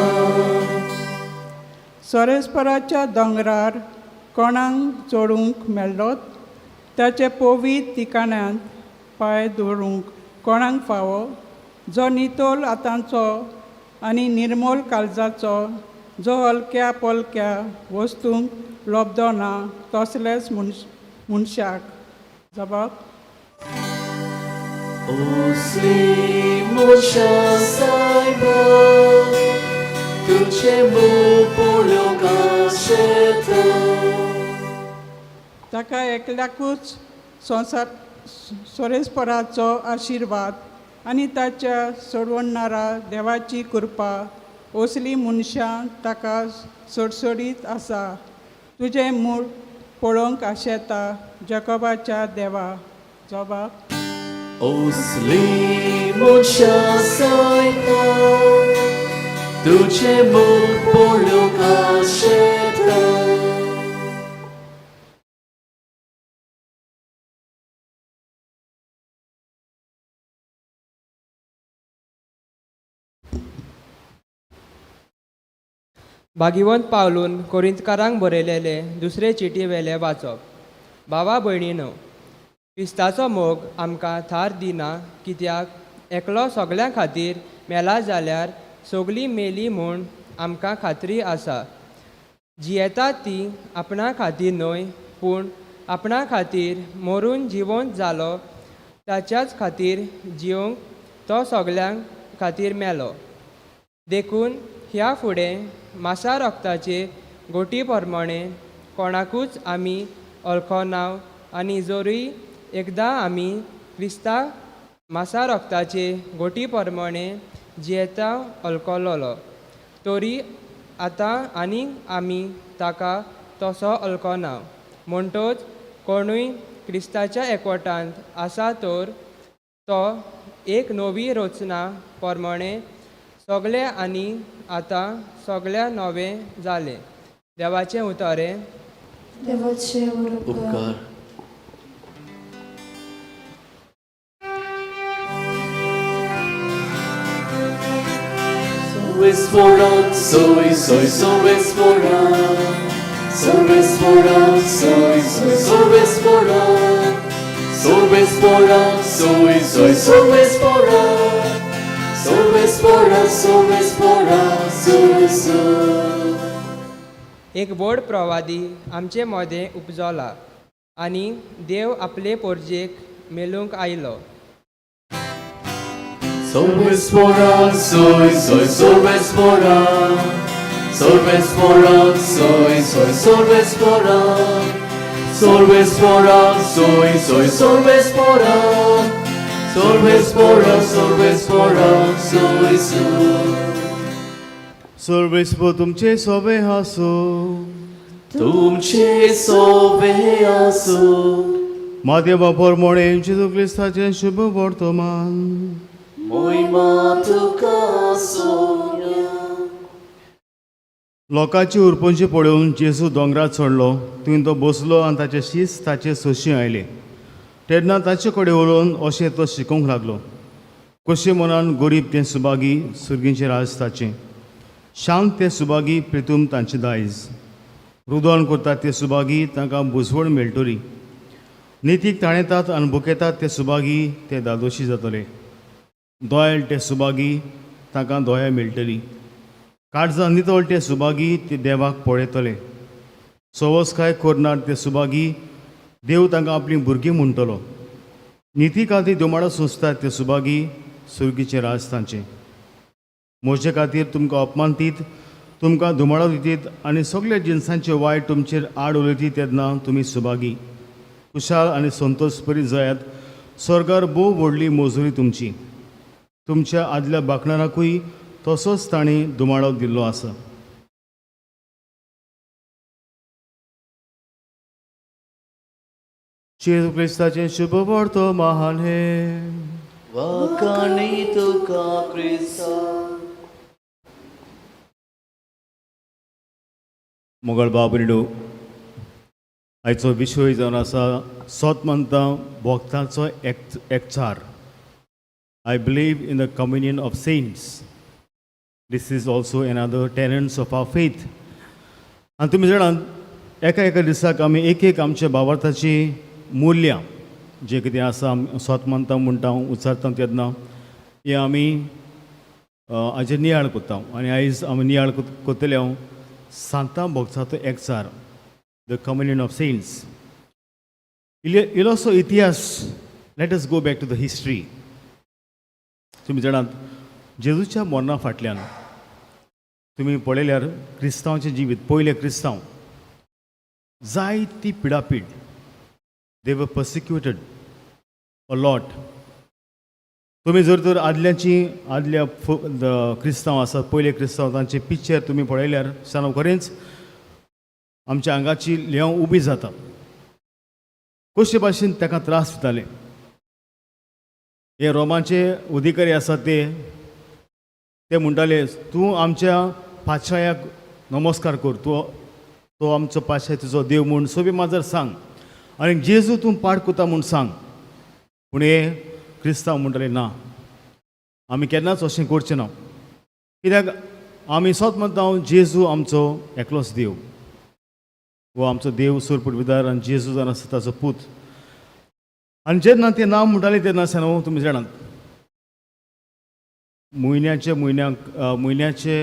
सर्वेस्पराच्या दोंगरार कोणाक चडूंक मेळ्ळोत? ताचे पवित्र ठिकाण्यांत पांय दवरूंक कोणाक फावो? जो नितळ हातांचो आनी निर्मोल काळजाचो, जो हलक्या पोलक्या वस्तूंक लोबदो ना तसलेच मनशाक. जबाब. ओसली मनशां सायबा तुजें मूख पळोवंक आशेता. ताका एकल्याकूच संवसार सोरेस्पराचो आशिर्वाद आनी ताच्या सोडवणारा देवाची कृपा. असली मनशां ताका सोडसोडीत आसा. तुजें मूळ पळोवंक आशेता जकोबाच्या देवा. जबाब. ओसली मनशां सायबा तुजें मूख पळोवंक आशेता. भागिवंत पावलून कोरिंतकारांक बरयलेले दुसरे चिटी वेले वाचप. भावा भयणीनो, क्रिस्ताचो मोग आमकां थार दिना, कित्याक एकलो सगळ्यां खातीर मेला जाल्यार सगळीं मेली म्हूण आमकां खात्री आसा. जियेता ती आपणा खातीर न्हय, पूण आपणा खातीर मरून जिवंत जालो ताच्याच खातीर जिवंक तो सगळ्यां खातीर मेलो. देखून ह्या फुडें मासा रक्ताचे गोटी प्रमाणे कोणाकूच आमी वळखना, आनी जरूय एकदां आमी क्रिस्ता मासा रक्ताचे गोटी प्रमाणे जियेता वळखलोलो, तरी आतां आनीक आमी ताका तसो वळखना. म्हणटच कोणूय क्रिस्ताच्या एकवटांत आसा तर तो एक नवी रचना प्रमाणे सगळें आनी आतां सगळें नवें जालें. देवाचें उतर हें. देवाचे उपकार. उपकार. Sois soy, soy, sois. Sois soy, soy, sois. Sois soy, soy, sois. Sois soy, soy. एक व्हड प्रवादी आमचे मदें उपजला आनी देव आपले पोरजेक मेलूंक आयलो. Sois soy, sois. Sois soy, soy, sois. Sois soy, soy, sois. Sois soy, soy. सर्वेस्पो तुमचे सोबे हासो. तुमचे सोबे आसो. माध्यमा प्रमाणे जेजू क्रिस्ताचें शुभ वर्तमान. मोहिमा तुका सोम्या. लोकांची उरपंची पळोवन जेजू दोंगरार चडलो. थंय तो बसलो आनी ताचे शीस ताचे सोशी आयले. तेन्ना ताचे कडेन उलोवन अशें तो शिकोवंक लागलो. कशें मनान गरीब तें सुभागी, सुर्गींचें राज ताचें. शांत ते सुभागी, प्रितूम तांचें दायज. रुदन करतात ते सुभागी, तांकां बुजवण मेळटली. नितीक ताणेतात आनी बुकेतात ते सुभागी, ते दादोशी जातले. दोयाळ ते सुभागी, तांकां दोया मेळटली. काळजां नितळ ते सुभागी, ते देवाक पळयतले. सवसकाय करनात ते सुभागी, देव तांकां आपलीं भुरगीं म्हणटलो. निती खातीर दुमाळो सोंसतात ते सुभागी, सुर्गीचें राज तांचें. म्हजे खातीर तुमकां अपमान दीत, तुमकां धुमाळो दितीत आनी सगल्या जिनसांचे वायट तुमचेर आड उलयतीत तेन्ना तुमी सुभागी. खुशाल आनी संतोश परी जायात, स्वर्गार भोव व्हडली मजुरी तुमची. तुमच्या आदल्या बाकणाराकूय तसोच तांणी धुमाळो दिल्लो आसा. जेजू क्रिस्ताचें शुभ वर्तमान हें. वाखाणी तुका क्रिस्ता. मोगल बाबरिडो, आयचो विशय जावन आसा सोत मानता भक्तांचो एक एकचार. I believe in the communion of saints. This is also another tenets of our faith. आनी तुमी जाणात, एका एका दिसाक आमी एक एक आमच्या भावार्थाची मुल्यां जें कितें आसा, आमी सोत मानता म्हणटा, उच्चारता तेन्ना हें आमी हाजेर नियाळ करता. आनी आयज आमी नियाळ करतले हांव सांतां भक्ताचो एकचार, the communion of saints. इल्लो इल्लोसो इतिहास. Let us go back to the history. तुमी जाणात, जेजूच्या मरणा फाटल्यान तुमी पळयल्यार क्रिस्तांवचें जिवीत, पयले क्रिस्तांव, जायती पिडापीड. They were persecuted a lot. तुमी जर तर आदल्याची आदल्या क्रिस्तांव आसात, पयले क्रिस्तांव, तांचे पिक्चर तुमी पळयल्यार सांगू, खरेंच आमच्या आंगाची लेंव उबी जाता, कशे भाशेन ताका त्रास दिताले. हे रोमाचे अधिकारी आसात ते ते म्हणटाले, तूं आमच्या पातशायाक नमस्कार कर, तूं तो आमचो पातशाय तुजो देव म्हूण सोबी माजर सांग आनी जेजू तूं पाड करता म्हूण सांग. पूण हे क्रिस्तांव म्हणटाले, ना, आमी केन्नाच अशें करचें ना, कित्याक आमी सोत म्हणटा जेजू आमचो एकलोच देव, हो आमचो देव सोरपूट विदार आनी जेजू जावन आसा ताचो पूत. आनी जेन्ना तें नांव म्हणटाले तेन्ना आसा न्हू, तुमी जाणात, म्हयन्याचे म्हयन्याक म्हयन्याचे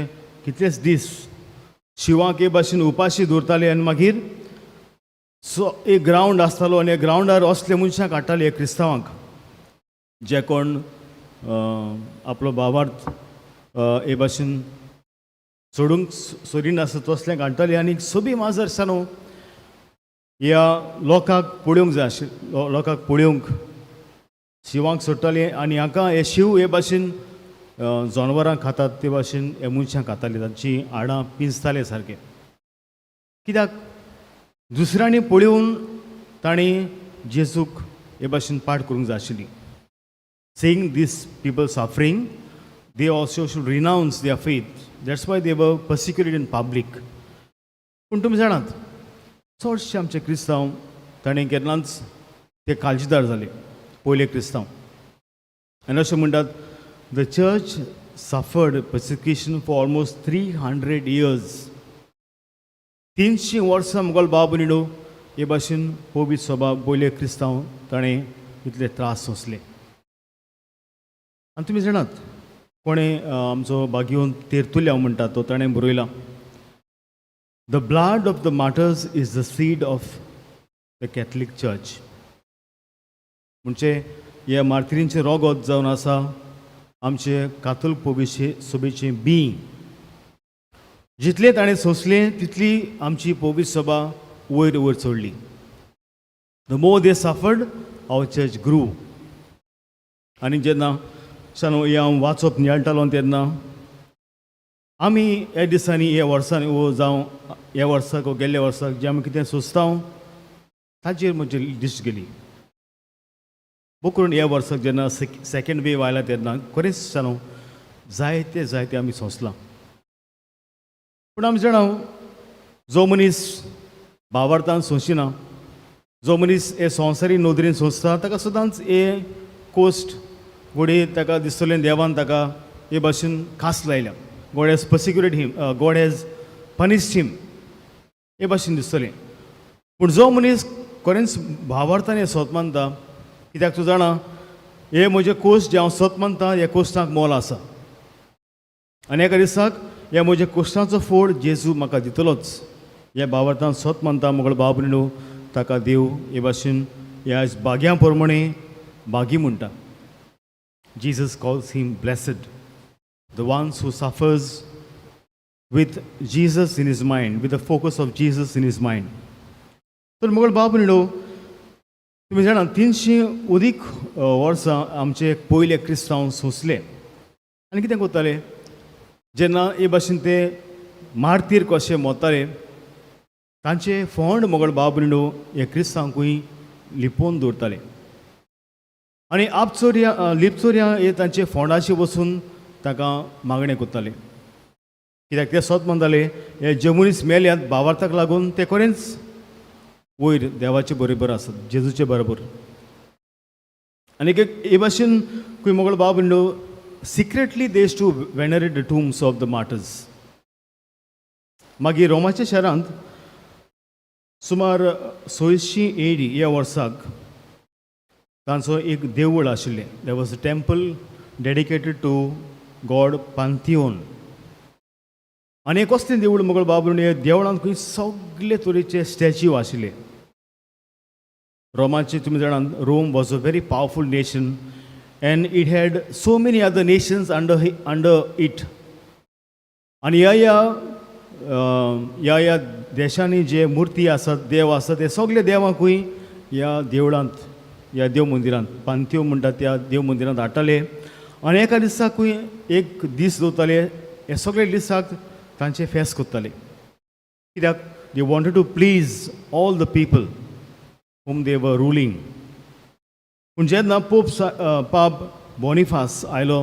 कितलेच दीस शिंवाक हे भाशेन उपाशी दवरताले आनी मागीर सो एक ग्रावंड आसतालो आनी ग्रावंडार असले मनशां काडटाले क्रिस्तांवांक, जे कोण आपलो भावार्थ हे भाशेन सोडूंक सोरिनासता तसलें काडटाले. आनी सोबी माजर आसा न्हू, ह्या लोकांक पळोवंक जाय आशिल्लें, लोकांक पळोवंक शिंवांक सोडटाले आनी हांकां हे शींव हे भाशेन जनावरां खातात ते भाशेन हे मनशां खाताले, तांची हाडां पिंजताले सारके. कित्याक? दुसऱ्यांनी पळोवन तांणी जेजूक हे भाशेन पाठ करूंक जाय आशिल्ली. Seeing these people suffering, they also should renounce their faith. That's why they were persecuted in public. पूण तुमी जाणात, चडशे आमचे क्रिस्तांव ताणें केन्नाच ते काळजीदार जाले पयले क्रिस्तांव. आनी अशें म्हणटात, the church suffered persecution for almost 300 years. 300 वर्सां मुगल बाब निडो हे भाशेन पवित्र सभा, पयले क्रिस्तांव ताणें इतले त्रास सोंसले. आनी तुमी जाणात, कोणें आमचो भाग्यवंत तेरतुल्यांव म्हणटा तो, ताणें बरयलां, "The blood of the martyrs is the seed of the Catholic Church." म्हणजे हे मार्तिरींचें रोगोत जावन आसा आमचे कातोलीक पोबिशे सोबेचें बी. जितलें ताणें सोंसलें तितली आमची पवित्र सभा वयर वयर चडली. The more they suffered, our church grew. आनी जेन्ना सान हें हांव वाचप नियाळटालो तेन्ना आमी ह्या दिसांनी, ह्या वर्सांनी वो जावं ह्या वर्साक वो गेल्ल्या वर्साक जें आमी कितें सोंसता ताचेर म्हजी दिश्ट गेली. करून ह्या वर्साक जेन्ना सेकेंड वेव आयला तेन्ना खरेंच न्हू जायते जायते आमी सोंसलां. पूण आमी जाणा, जो मनीस भावार्थान सोंसिना, जो मनीस हे संवसारी नदरेन सोंसता, ताका सदांच हे कोस्ट घडये ताका दिसतलें देवान ताका हे भाशेन खास लायल्या, God has persecuted him, God has punished him, हे भाशेन दिसतलें. पूण जो मनीस खरेंच भावार्थान हें सोत मानता, कित्याक तूं जाणा, हे म्हजे कोश्ट जे हांव सोत मानता, ह्या कोश्टाक मोल आसा आनी एका दिसाक ह्या म्हज्या कोश्टाचो फोड जेजू म्हाका दितलोच, ह्या भावार्थान सोत मानता मुगळ बाब न्हू, ताका देव हे भाशेन ह्या भाग्यां प्रमाणे भागी म्हणटा. Jesus calls him blessed, the ones who suffers with Jesus in his mind, with the focus of Jesus in his mind. तर मुगळ बाब न्हू, तुमी जाणा, 300 अदीक वर्सां आमचे पयले क्रिस्तांव सोंसले. आनी कितें करताले, जेन्ना हे भाशेन ते मार्तीर कशे मोताले, तांचे फोंड मोगळ बाब न्हू हे क्रिस्तांवकूय लिपोवन दवरताले आनी आपचोरयां लिपचोरयां हे तांचे फोंडाचे वचून ताका मागणें करताले. कित्याक ते सोत म्हणटाले, हे जे मनीस मेल्यात भावार्थाक लागून, ते खरेंच वयर देवाचे बरोबर आसात, जेजूचे बरोबर. आनी एक हे भाशेन खंय मोगळ बाब न्हू, secretly they used to venerate the tombs of the martyrs. मागीर रोमाच्या शहरांत सुमार 600 एडी ह्या वर्साक तांचो एक देवूळ आशिल्लें. There was a temple dedicated to god Pantheon. आनी एक कसलें देवूळ मुगळ बाब, देवळांत खंय सगळे तरेचे स्टॅच्यू आशिल्ले रोमाचे. तुमी जाणात, Rome was a very powerful nation and it had so many other nations under it. आनी ह्या ह्या देशांनी जे मुर्ती आसात, देव आसात, ते सगळे देवांकूय ह्या देवळांत, ह्या देव मंदिरांत, पांथ्यो म्हणटात त्या देव मंदिरांत हाडटाले आनी एका दिसाकूय एक दीस दवरताले. हे सगळे दिसाक तांचे फेस्त करताले. कित्याक? They wanted to please all the people whom they were ruling. पूण जेन्ना पोप पाप बोनिफास आयलो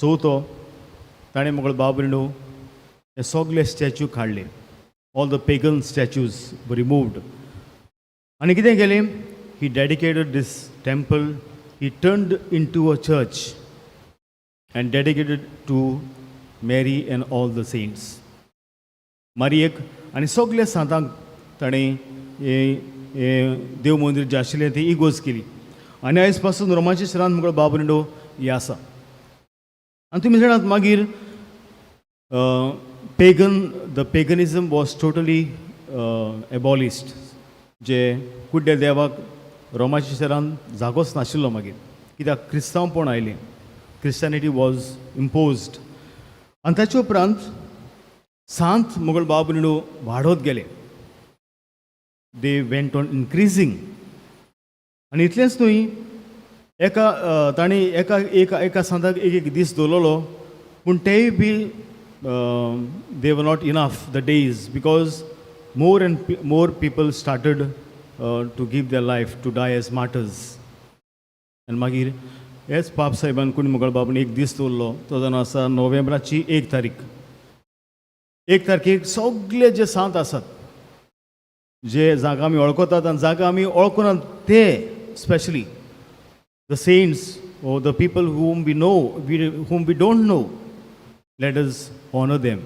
चवथो, ताणें मुगळ बाब न्हू हे सगळे स्टॅच्यू काडले. All the pagan statues removed. आनी कितें केलें? He dedicated this temple, he turned into a church and dedicated to Mary and all the saints. मारियेक आनी सगल्या सांतांक ताणें हें देव मंदीर जें आशिल्लें तें इगोर्ज केली आनी आयज पासून रोमाच्या शहरांत मुगो बाब भयणीनो हें आसा. आनी तुमी जाणात, मागीर pagan the paganism was totally abolished. जे कुड्ड्या देवाक रोमाच्या शहरांत जागोच नाशिल्लो मागीर, कित्याक क्रिस्तांवपण आयलें, Christianity was imposed. आनी ताचे उपरांत सांत मुगल बाब भयणीनो वाडत गेले, they went on increasing. आनी इतलेंच न्हय, एका तांणी एका एका एका सांताक एक एक दीस दवरलेलो, पूण तेय बी they were not enough, the days, because more and more people started to give their life to die as martyrs. आनी मागीर हेच पाप साहेबान कोणी मुगळ बाबून एक दीस दवरलो, तो जावन आसा नोव्हेंबराची 1 तारीख. 1 तारखेक सगळे जे सांत आसात, जे जांकां आमी वळखतात आनी जांकां आमी वळखनात ते, specially the saints or the people whom we know, whom we don't know, let us honor them.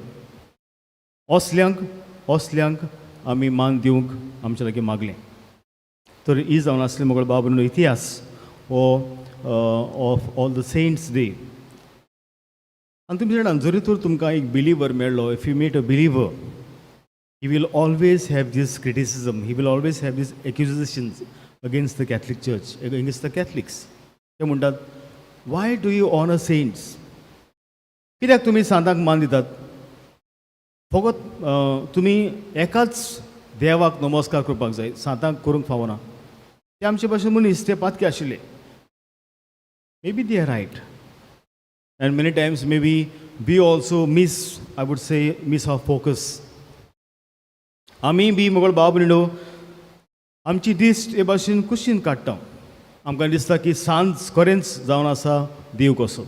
असल्यांक असल्यांक आमी मान दिवंक आमच्या लागीं मागलें. तर ही जावन आसली मुगळ बाबू इतिहास हो of All the Saints Day. आनी तुमी जाणा, जरी तर तुमकां एक बिलीवर मेळ्ळो, if you meet a believer, he will always have this criticism, he will always have these accusations against the Catholic Church, against the Catholics. ते म्हणटात, "Why do you honor saints? कित्याक तुमी सांतांक मान दितात? फकत तुमी एकाच देवाक नमस्कार करपाक जाय, सांतांक करूंक फावना." ते आमचे भाशेन मनीस, ते पातके आशिल्ले. Maybe they are right. And many times maybe we also miss, I would say, miss our focus. आमी बी मुगळ बाब न्हू, आमची दिश्ट हे भाशेन कुशीन काडटा. आमकां दिसता की सांत खरेंच जावन आसा देव कसो,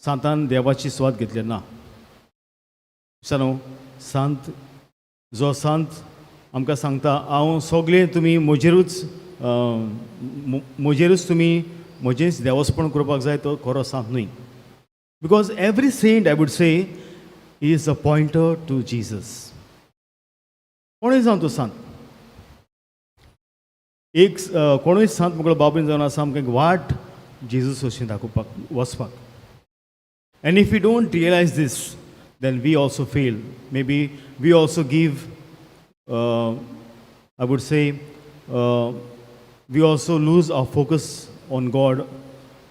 सांतान देवाची सुवात घेतली ना. न्हू, सांत जो सांत आमकां सांगता, हांव सगळें तुमी म्हजेरूच म्हजेरूच तुमी म्हजेंच देवस्पण करपाक जाय, तो खरो सांत न्हय, because every saint, I would say, is a pointer to Jesus. कोणूय जावं तो सांत एक, कोणूय सांत मुगळ बाबून जावन आसा आमकां एक वाट जेजूस वशीन दाखोवपाक वचपाक. And if you don't realize this, then we also fail. Maybe we also give, I would say, we also lose our focus on God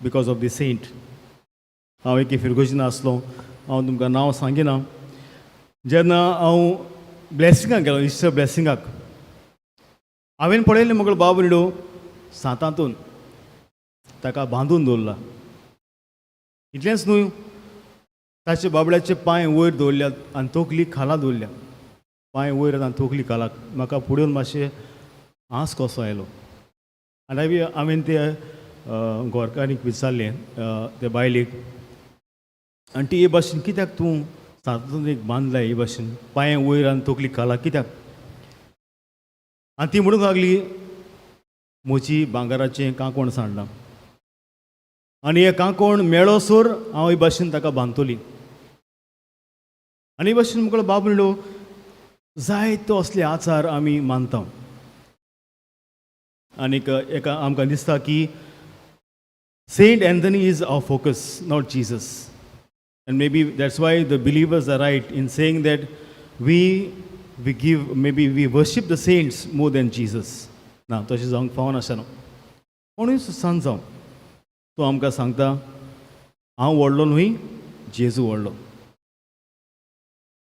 because of the saint. हांव एके फिरगोजीन आसलो, हांव तुमकां नांव सांगिना. जेन्ना हांव ब्लॅसिंगाक गेलो, इस्टर ब्लॅसिंगाक, हांवें पळयलें मुगळ बाब निडो सांतांतून ताका बांदून दवरला. इतलेंच न्हय, ताचे बाबड्याचे पांय वयर दवरल्यात आनी तकली खाला दवरल्या. पांय वयर आनी तकली खालाक. म्हाका पळोवन मातशें हांस कसो आयलो. आनी हांवें ते गोरकारीक विचारलें, ते बायलेक, आनी ती, हे भाशेन कित्याक तूं सांतांतून एक बांदलाय हे भाशेन, पांय वयर आनी तकली खाला कित्याक? आनी ती म्हणूंक लागली, म्हजी भांगराचें कांकण सांडलां आनी हें कांकण मेळोसर हांव हे भाशेन ताका बांदतली. आनी हे भाशेन मुगळ बाब म्हणलो, जायतो असले आचार आमी मानता आनीक एका आमकां दिसता की Saint Anthony is our focus, not Jesus. And maybe that's why the believers are right in saying that we give, maybe we worship the saints more than Jesus. ना, तशें जावंक फावनासना. कोणूय सांत जावं, तो आमकां सांगता, हांव व्हडलो न्हय, जेजू व्हडलो.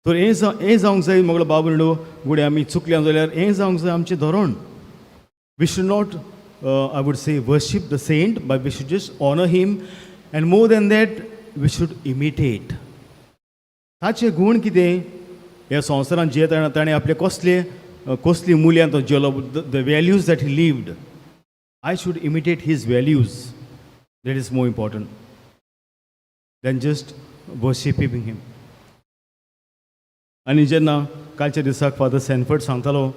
तर हें जावंक जाय मगळ बाबू न्हू. गुडे आमी चुकल्या जाल्यार हें जावंक जाय आमचें धोरण. We should not, I would say, worship the saint, but we should just honor him, and more than that, we should imitate. ताचे गूण कितें ह्या संवसारांत जे ताणें आपले कसले कसली मुल्यां तो जेलो, the values that he lived, I should imitate his values. That is more important than just worshipping him. आनी जेन्ना कालच्या दिसाक फादर सॅनफर्ड सांगतालो,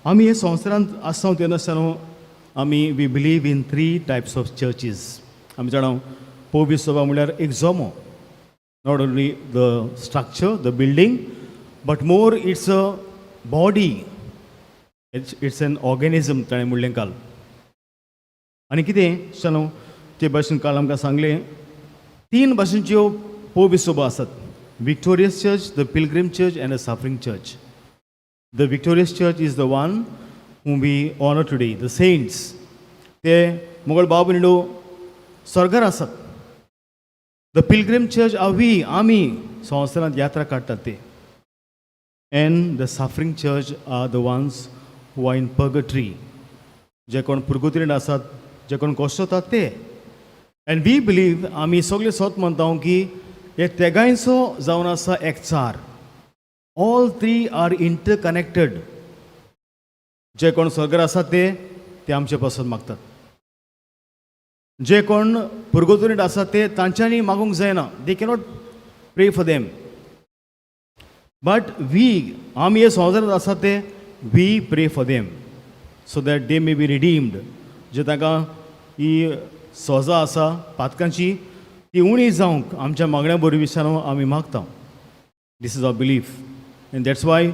आमी हे संवसारांत आसता तेन्ना आसतना आमी we believe in three types of churches. आमी जाणा, पवित्र सभा म्हणल्यार एक जमो. Not only the structure, the building, but more it's a body, it's an organism. ताणें म्हणलें काल. आनी कितें चलो, ते भाशेन काल आमकां सांगलें, तीन भाशेनच्यो पवित्र सभा आसात: victorious church, the pilgrim church and a suffering church. The victorious church is the one whom we honor today, the saints. ते मोगळ बाब निडो स्वर्गार आसात. The pilgrim church are we, आमी संवसारांत यात्रा काडटात ते. And the suffering church are the ones who are in purgatory, जे कोण पुर्गुतरीन आसात, जे कोण कश्टतात ते. अँड we believe, आमी सगळे सोत मानता की हे तेगांयचो जावन आसा एकचार. All three are interconnected. जे कोण स्वर्गार आसात ते ते आमचे पासून मागतात. जे कोण पुर्गुतरीन आसात ते तांच्यांनी मागूंक जायना. They cannot pray for them. But we, आमी हे संवसारांत आसात ते, we pray for them so that they may be redeemed. जे तांकां ही सजा आसा पातकांची, ती उणी जावंक आमच्या मागण्या वरवीं आमी मागता. This is our belief and that's why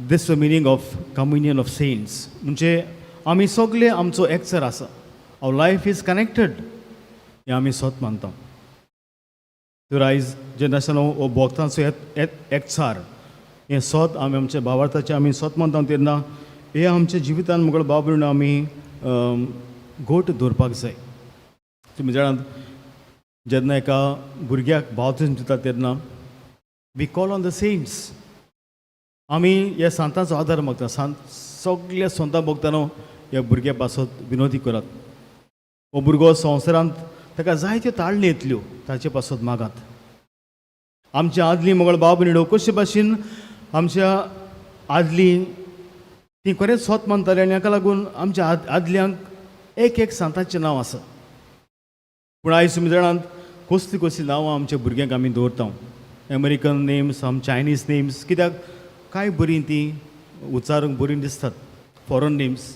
this the meaning of communion of saints. म्हणजे आमी सगळे आमचो एकचार आसा. Our life is connected. हें आमी सत मानता. तर आयज जेन्ना आसतना हो भक्तांचो एकचार हें सत आमी आमच्या भावार्थाचें आमी सत मानता, तेन्ना हे आमच्या जिवितान मुगळ बाब आमी घट दवरपाक जाय. तुमी जाणात, जेन्ना एका भुरग्याक बावतीज्म दितात तेन्ना we call on the saints. आमी ह्या सांतांचो आदार मागता. सांत, सगल्या संतां भोगतानो, ह्या भुरग्या पासत विनोदी करात. हो भुरगो संवसारांत ताका जायत्यो ताळणी येतल्यो, ताचे पासत मागात. आमच्या आदली मोगळ बाब निडो कशे भाशेन आमच्या आदली ती खरेंच सोत मानताली आनी हाका लागून आमच्या आदल्यांक एक एक सांताचें नांव आसा. पूण आयज तुमी जाणात, कसलीं कसलीं नांवां आमच्या भुरग्यांक आमी दवरता. American names, some Chinese names. कित्याक कांय बरीं तीं उच्चारूंक बरीं दिसतात फॉरन नेम्स.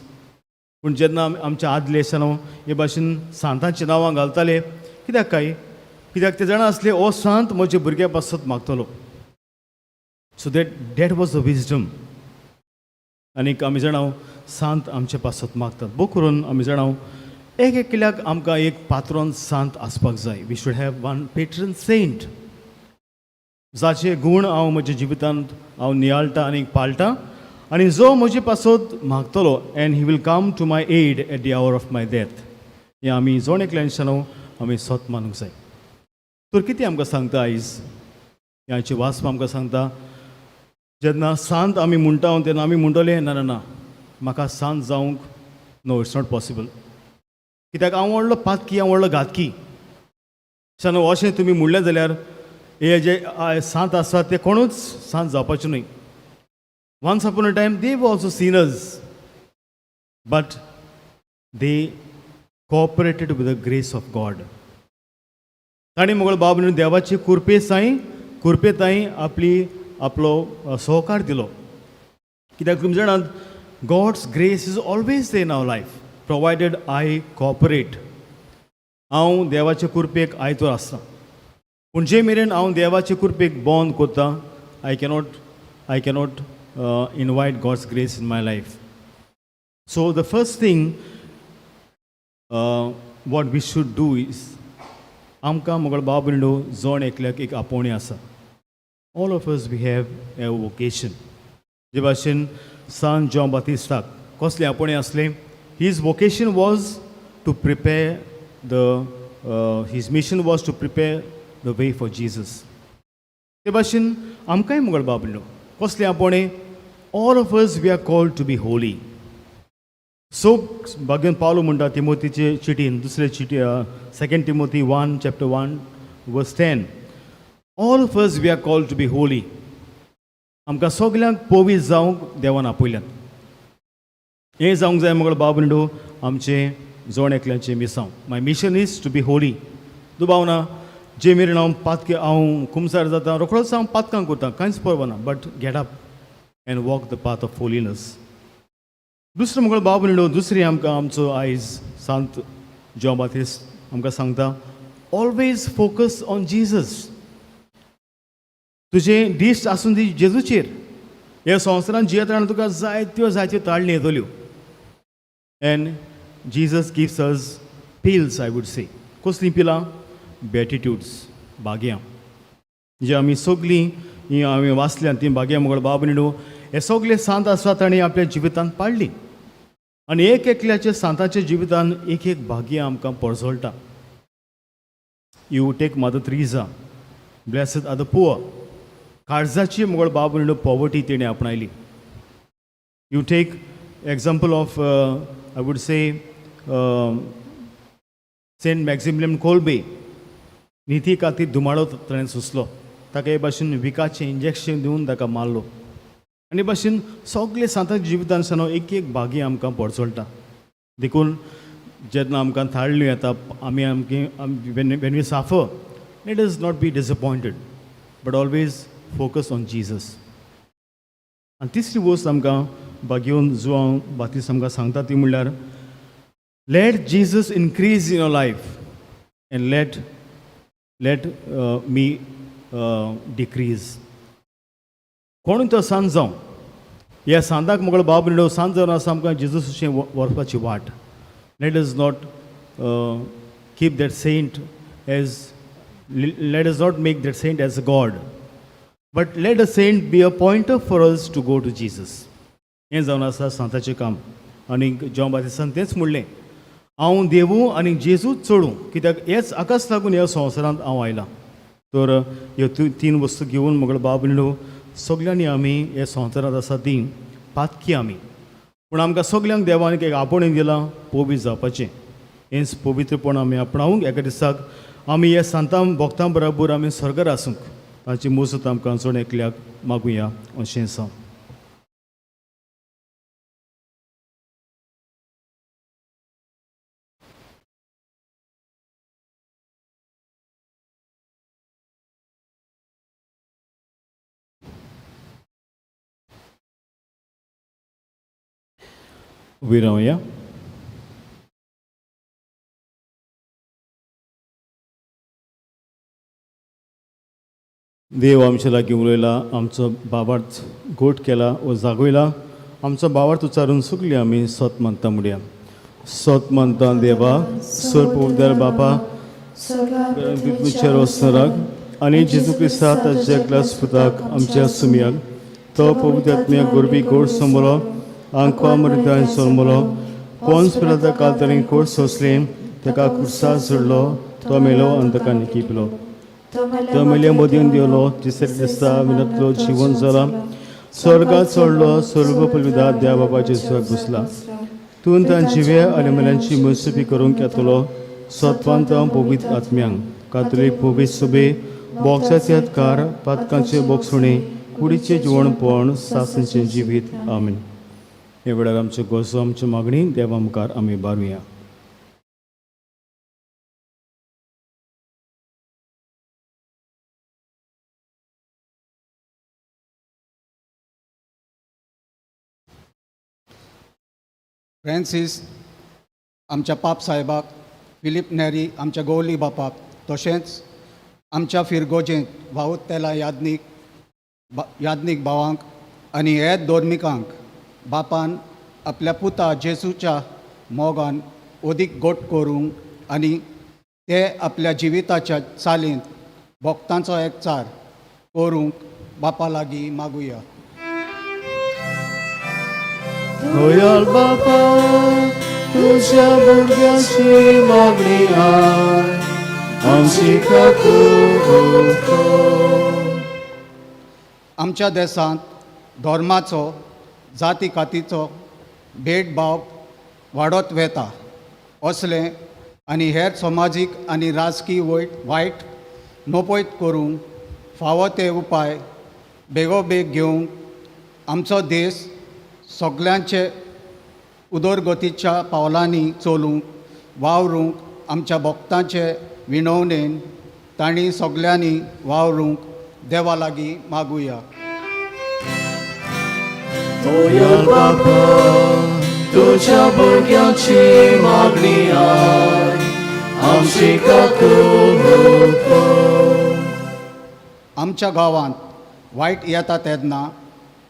पूण जेन्ना आमच्या आदले आसतना हे भाशेन सांतांचीं नांवां घालताले. कित्याक काय? कित्याक ते जाणा आसले, हो सांत म्हज्या भुरग्या पासत मागतलो. So that was the wisdom. आनीक आमी जाणा, सांत आमचे पासत मागतात. भोव करून आमी जाणा, एक एकल्याक आमकां एक पात्रोन सांत आसपाक जाय. We should have one patron saint, जाचे गूण हांव म्हज्या जिवितांत हांव नियाळटा आनी पाळटा आनी जो म्हजे पासत मागतलो and he will come to my aid at the hour of my death. हें आमी जण एकल्यान आमी सत मानूंक जाय. तर कितें आमकां सांगता आयज ह्याची वाचप? आमकां सांगता, जेन्ना सांत आमी म्हणटा तेन्ना आमी म्हणटले, ना ना ना, म्हाका सांत जावंक, no, it's not possible. कित्याक हांव व्हडलो पातकी, हांव व्हडलो घातकी. सान अशें तुमी म्हणलें जाल्यार हे जे सांत आसात ते कोणूच सांत जावपाचे न्हय. Once upon a time they were also sinners, but they cooperated with the grace of God. तांणी मोगळ बाब देवाची कुरपे साय कुरपे ताई आपली आपलो सहकार दिलो. कित्याक तुमी जाणात, God's grace is always in our life, provided I cooperate. हांव देवाचे कुरपेक आयतोर आसता. पूण जे मेरेन हांव देवाचे कुरपेक बंद करता, I cannot invite God's grace in my life. So the first thing what we should do is, आमकां मोगळ बाब न्हू, जण एकल्याक एक आपोवणें आसा. All of us, we have a vocation. जे भाशेन सान जॉन बातिस्ताक कसलें आपोवणें आसलें? His vocation was to prepare the his mission was to prepare the way for Jesus. ते भाशेन आमकांय मोगळ बाब न्हू कसलें आपोवणें? All of us, we are called to be holy. So भाग्यन पावलो म्हणटा तिमोतीचे चिटीन, दुसरे चिटी, Second Timothy 1, chapter 1, verse 10, all of us, we are called to be holy. आमकां सगल्यांक पवित्र जावंक देवान आपयल्यात. हें जावंक जाय मगळ बाब न्हू आमचें जण एकल्याचें मिसांव. My mission is to be holy. दुबाव ना, जे मेरेन हांव पातके, हांव कुमसार जाता, रोखडोच हांव पातकां करता, कांयच परवा ना, but get up and walk the path of holiness. दुसरें मगळ बाब न्हू, दुसरी आमकां आमचो आयज सांत जॉन बातिस्त आमकां सांगता, always focus on Jesus. तुजें दिश्ट आसून ती जेजूचेर. ह्या संवसारांत जियेतना तुका जायत्यो जायत्यो ताळणी येतल्यो. And Jesus gives us pills, I would say. कसलीं पिलां? बेटिट्यूड्स, भाग्यां, जी आमी सगलीं हीं आमी वाचल्यात तीं भाग्यां. मुगळ बाब न्हू, हे सगले सांत आसा तांणी आपल्या जिवितांत पाडली आनी एक एकल्याच्या सांताच्या जिवितांत एक एक भाग्य आमकां परजळटा. You take Mother Teresa, blessed are the poor. काळजाची मुगळ बाब न्हू पॉवर्टी तिणें आपणायली. You take example of, I would say, Saint Maximilian Kolbe. निती खातीर धुमाळो ताणें सोंसलो. ताका हे भाशेन विकाचें इंजेक्शन दिवन ताका मारलो. आनी भाशेन सगळे सांताच्या जिवितान न्हू एक एक भागी आमकां परजळटा. देखून जेन्ना आमकां थाळणी येता, आमी आमकी when we suffer, let us not be disappointed but always focus on Jesus. आनी तिसरी वस्त आमकां भागयोवन जुवांव बातीस आमकां सांगता ती म्हणल्यार, let Jesus increase in your life and let me decrease. कोणूय तो सांत जावं, ह्या सांताक मुगळ बाब न्हू सांत जावन आसा आमकां जेजूचे व्हरपाची वाट. Let us not keep that saint as, let us not make that saint as a God, but let a saint be a pointer for us to go to Jesus. हें जावन आसा सांताचें काम. आनी जेवण बातिसान तेंच म्हणलें, हांव देवूं आनी जेजू चडूं, कित्याक हेच हाकाच लागून ह्या संवसारांत हांव आयलां. तर ह्यो तीन वस्तू घेवन मुगळ बाब न्हू सगल्यांनी आमी हे संवसारांत आसा ती पातकी आमी, पूण आमकां सगल्यांक देवान एक आपोवणें दिलां पवित्र जावपाचें. हेंच पवित्रपण आमी आपणावंक एका दिसाक आमी ह्या सांतां भक्तां बरोबर आमी स्वर्गार आसूंक तांची मोसत आमकां चड एकल्याक मागुया अशें सांग. उबी रावया. देव आमच्या लागीं उलयला, आमचो बाबार्थ गोट केला वो जागयला. आमचो बाबार्थ उच्चारून सगळीं आमी सत मानता म्हणया. सत मानता देवा, सर्व बापा, पृथ्वीचेर वचनाक आनी जेजू क्रिस्ता ताच्या एकल्याच पुताक आमच्या सुमयाक, तो पवित्र आत्म्याक गोरबी गोड समलो, आंकवा मरितान जल्मलो, पोन्स पिलाता कालतरी कोट सोंसले, ताका कुर्सा सोडलो, तो मेलो आनी ताका निकिपलो. तो मेले मदीं देवलो, तिसऱ्या दिसा विनतलो जिवन जाला, स्वर्गात चडलो, स्वर्ग पलविदा देवा बाबाचे स्वर्ग बसला. तूं तांची वेळ आनी मेल्यांची मुसुपी करूंक येतलो. सत्वांत पवित्र आत्म्यांक कातरी पवित्र सुबे बॉक्साचे हतकार, पातकांचे बोगसुणे, कुडीचें जिवणपण, सासणचें जिवीत. आमीन. हे वेळार आमच्यो गरजो, आमच्यो मागणी देवा मुखार आमी बारुया. फ्रांसीस आमच्या पाप साहेबाक, फिलीप नेरी आमच्या गोवली बापाक, तशेंच आमच्या फिरगोजेंत वावुरतेला याज्ञीक याज्ञीक भावांक आनी हेर धर्मिकांक बापान आपल्या पुता जेजूच्या मोगान ओदीक गोट करूंक आनी ते आपल्या जिविताच्या चालींत भक्तांचो एकचार करूंक बापा लागीं मागुया. दयाळ बापा, तुज्या भुरग्यांची मागणी आय, आमची काकूट. आमच्या देशांत धर्माचो, जाती कातीचो भेदभाव वाडत वेता. असलें आनी हेर समाजीक आनी राजकी वायट नपयत करूंक फावो ते उपाय बेगोबेग घेवंक आमचो देश सगल्यांचे उदरगतीच्या पावलांनी चलूंक वावरूंक आमच्या भक्तांचे विनवणेन तांणी सगल्यांनी वावरूंक देवा लागीं मागुया. दयाळ बापा, तुज्या भुरग्यांची मागणी आय, आमची काकूट. आमच्या गांवांत वायट येता तेन्ना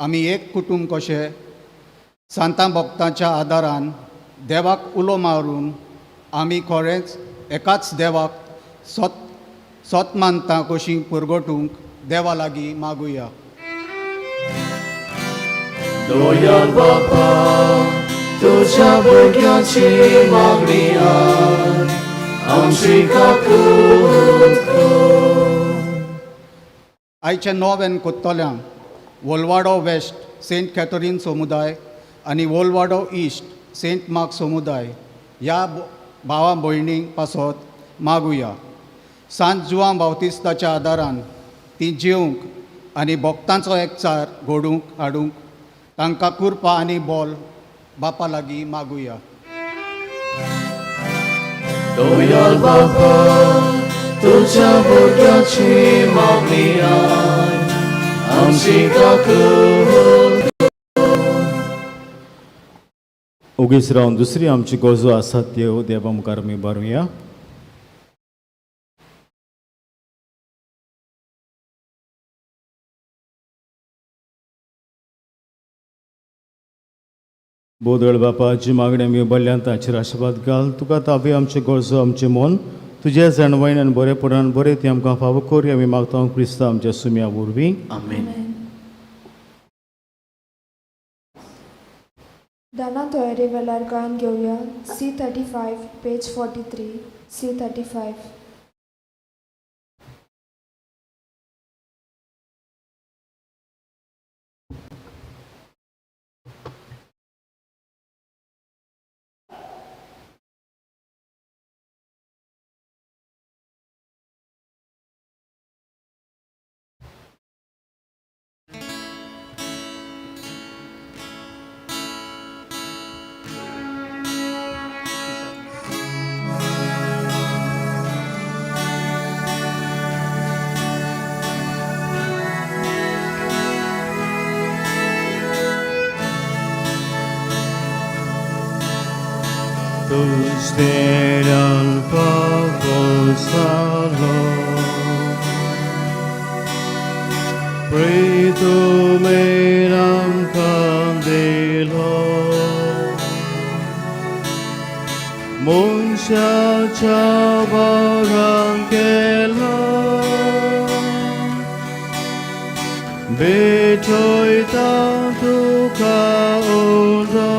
आमी एक कुटूंब कशें सांतां भक्तांच्या आदारान देवाक उलो मारून आमी खरेंच एकाच देवाक सोत सोत मानता कशी पुरगोटूंक देवा लागीं मागुया. दयाळ बापा तुझ्या भुरग्यांची मागणी आयक आमची काकूत कर. आयचे नोवेन कोत्तोल्यांक वोलवाडो वेस्ट सेंट कॅथरीन समुदाय आनी वोलवाडो इस्ट सेंट मार्क समुदाय ह्या भावा भयणींक पासत मागुया. सांत जुवां बावतिस्ताच्या आदारान ती जिवंक आनी भक्तांचो एकचार घडूंक हाडूंक तांकां कृपा आनी बोल बापा लागीं मागुया. दयाळ बापा तुझ्या भुरग्यांची मागणी आयक आमची काकूत. ओगीच रावन दुसरी आमची गरजो आसात त्यो देवा मुखार आमी बारुया. बोदळ बापाची मागणी आमी उबारल्यान ताचेर आशिर्वाद घाल. तुका ताबे आमचे गरजो आमचें मन तुज्या जाणवायन आनी बरेपणान बरें ती आमकां फावो कर आमी मागता क्रिस्तांव आमच्या सुम्या वरवीं. आमेन. दाना तयारी वेळार गायन घेवया C35 page 43 C35. Tusteran favosalo Pritumeram candilo Munsha chabarangelo Betoita tuka undo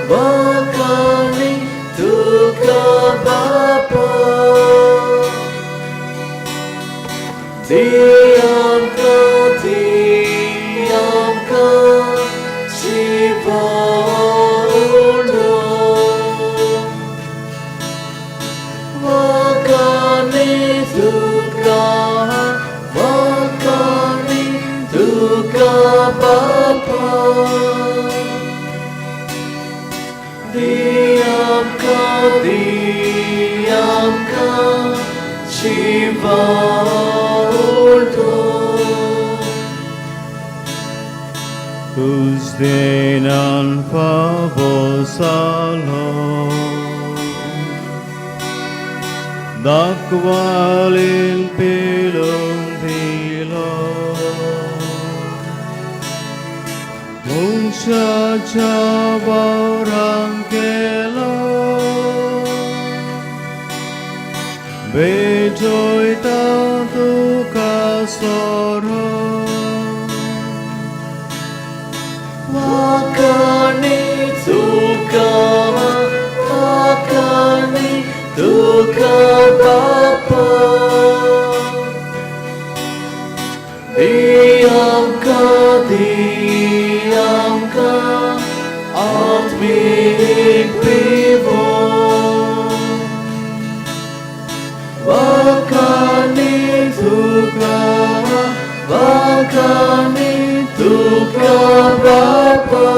Bakani tuka bapa Diamka diamka sibondo Bakani tuka bapa Diamka diamka chivaldo Tuzdenan favosalo Dakwalin pilong pilo Munsha chabarangelo Bejoita tuka soro Wakani tuka bapa Diamka diamka atmik pivo Wakani tuka bapa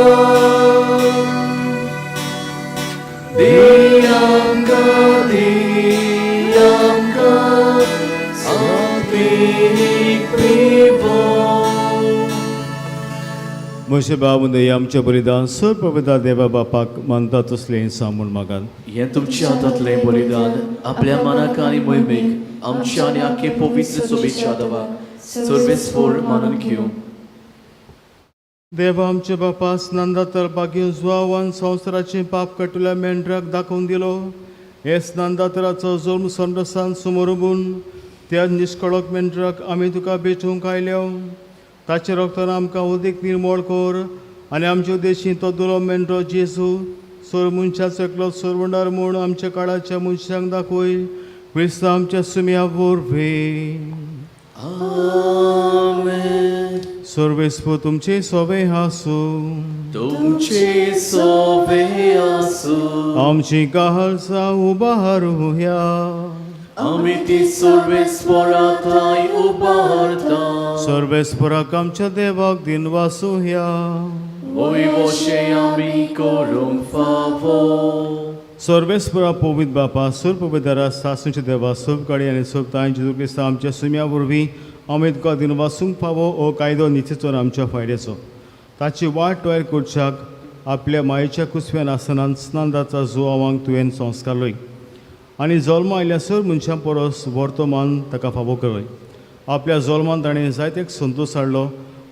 Diamka diamka atmik pivo. म्हजे बाब आमचें बलिदान sir पवित्र देवा बापाक मानता तसलें सांबून मागात. हें तुमच्या हातांतलें बलिदान आपल्या मनाक आनी मोहिमेक आमच्या आनी आख्खे पवित्र सोबेच्या देवाक सर्वेस्फोर मानून घेवं. देवा आमच्या बापा स्नानदातर बागीन जुवान संवसाराचें पाप कटुल्या मेंढराक दाखोवन दिलो. हे स्नानदातराचो जल्म संरसान समोर उबून त्या निश्कळक मेंढराक आमी तुका भेटूंक आयल्या. ताच्या रोगतान आमकां उदीक निर्मोळ कर आनी आमचे उद्देशी तो दुलो मेंढरो जेजू सोर मनशाचो एकलो सोरवंडार म्हूण आमच्या काळाच्या मनशांक दाखय क्रिस्तांव आमच्या सुम्या वरवीं. आमेन. सर्वेस्पू तुमचे सोबे आसूं. तुमचे सोबे आसूं. आमची गहाळ उबारुया. आमी ती सर्वेस्पराताय उबारता. सर्वेस्पराक आमच्या देवाक दिनवासुया. वय वशे आमी करूंक फावो. सर्वेस्परा पवित्र बापा सुर पवित्र सासूच्या देवा सोब काडी आनी सोब तांय जेजू क्रिस्तांव आमच्या सुम्या वरवीं आमी तुका दिनवासूंक फावो. हो कायदो नितीचो आनी आमच्या फायद्याचो. ताची वाट तयार करच्याक आपल्या मायेच्या कुसव्यान आसनान स्नानदाचा जुवांक तुवें संस्कारलोय आनी जल्मा आयल्या सर मनशां परस वर्तमान ताका फावो केलोय. आपल्या जल्मान ताणें जायते संतोश हाडलो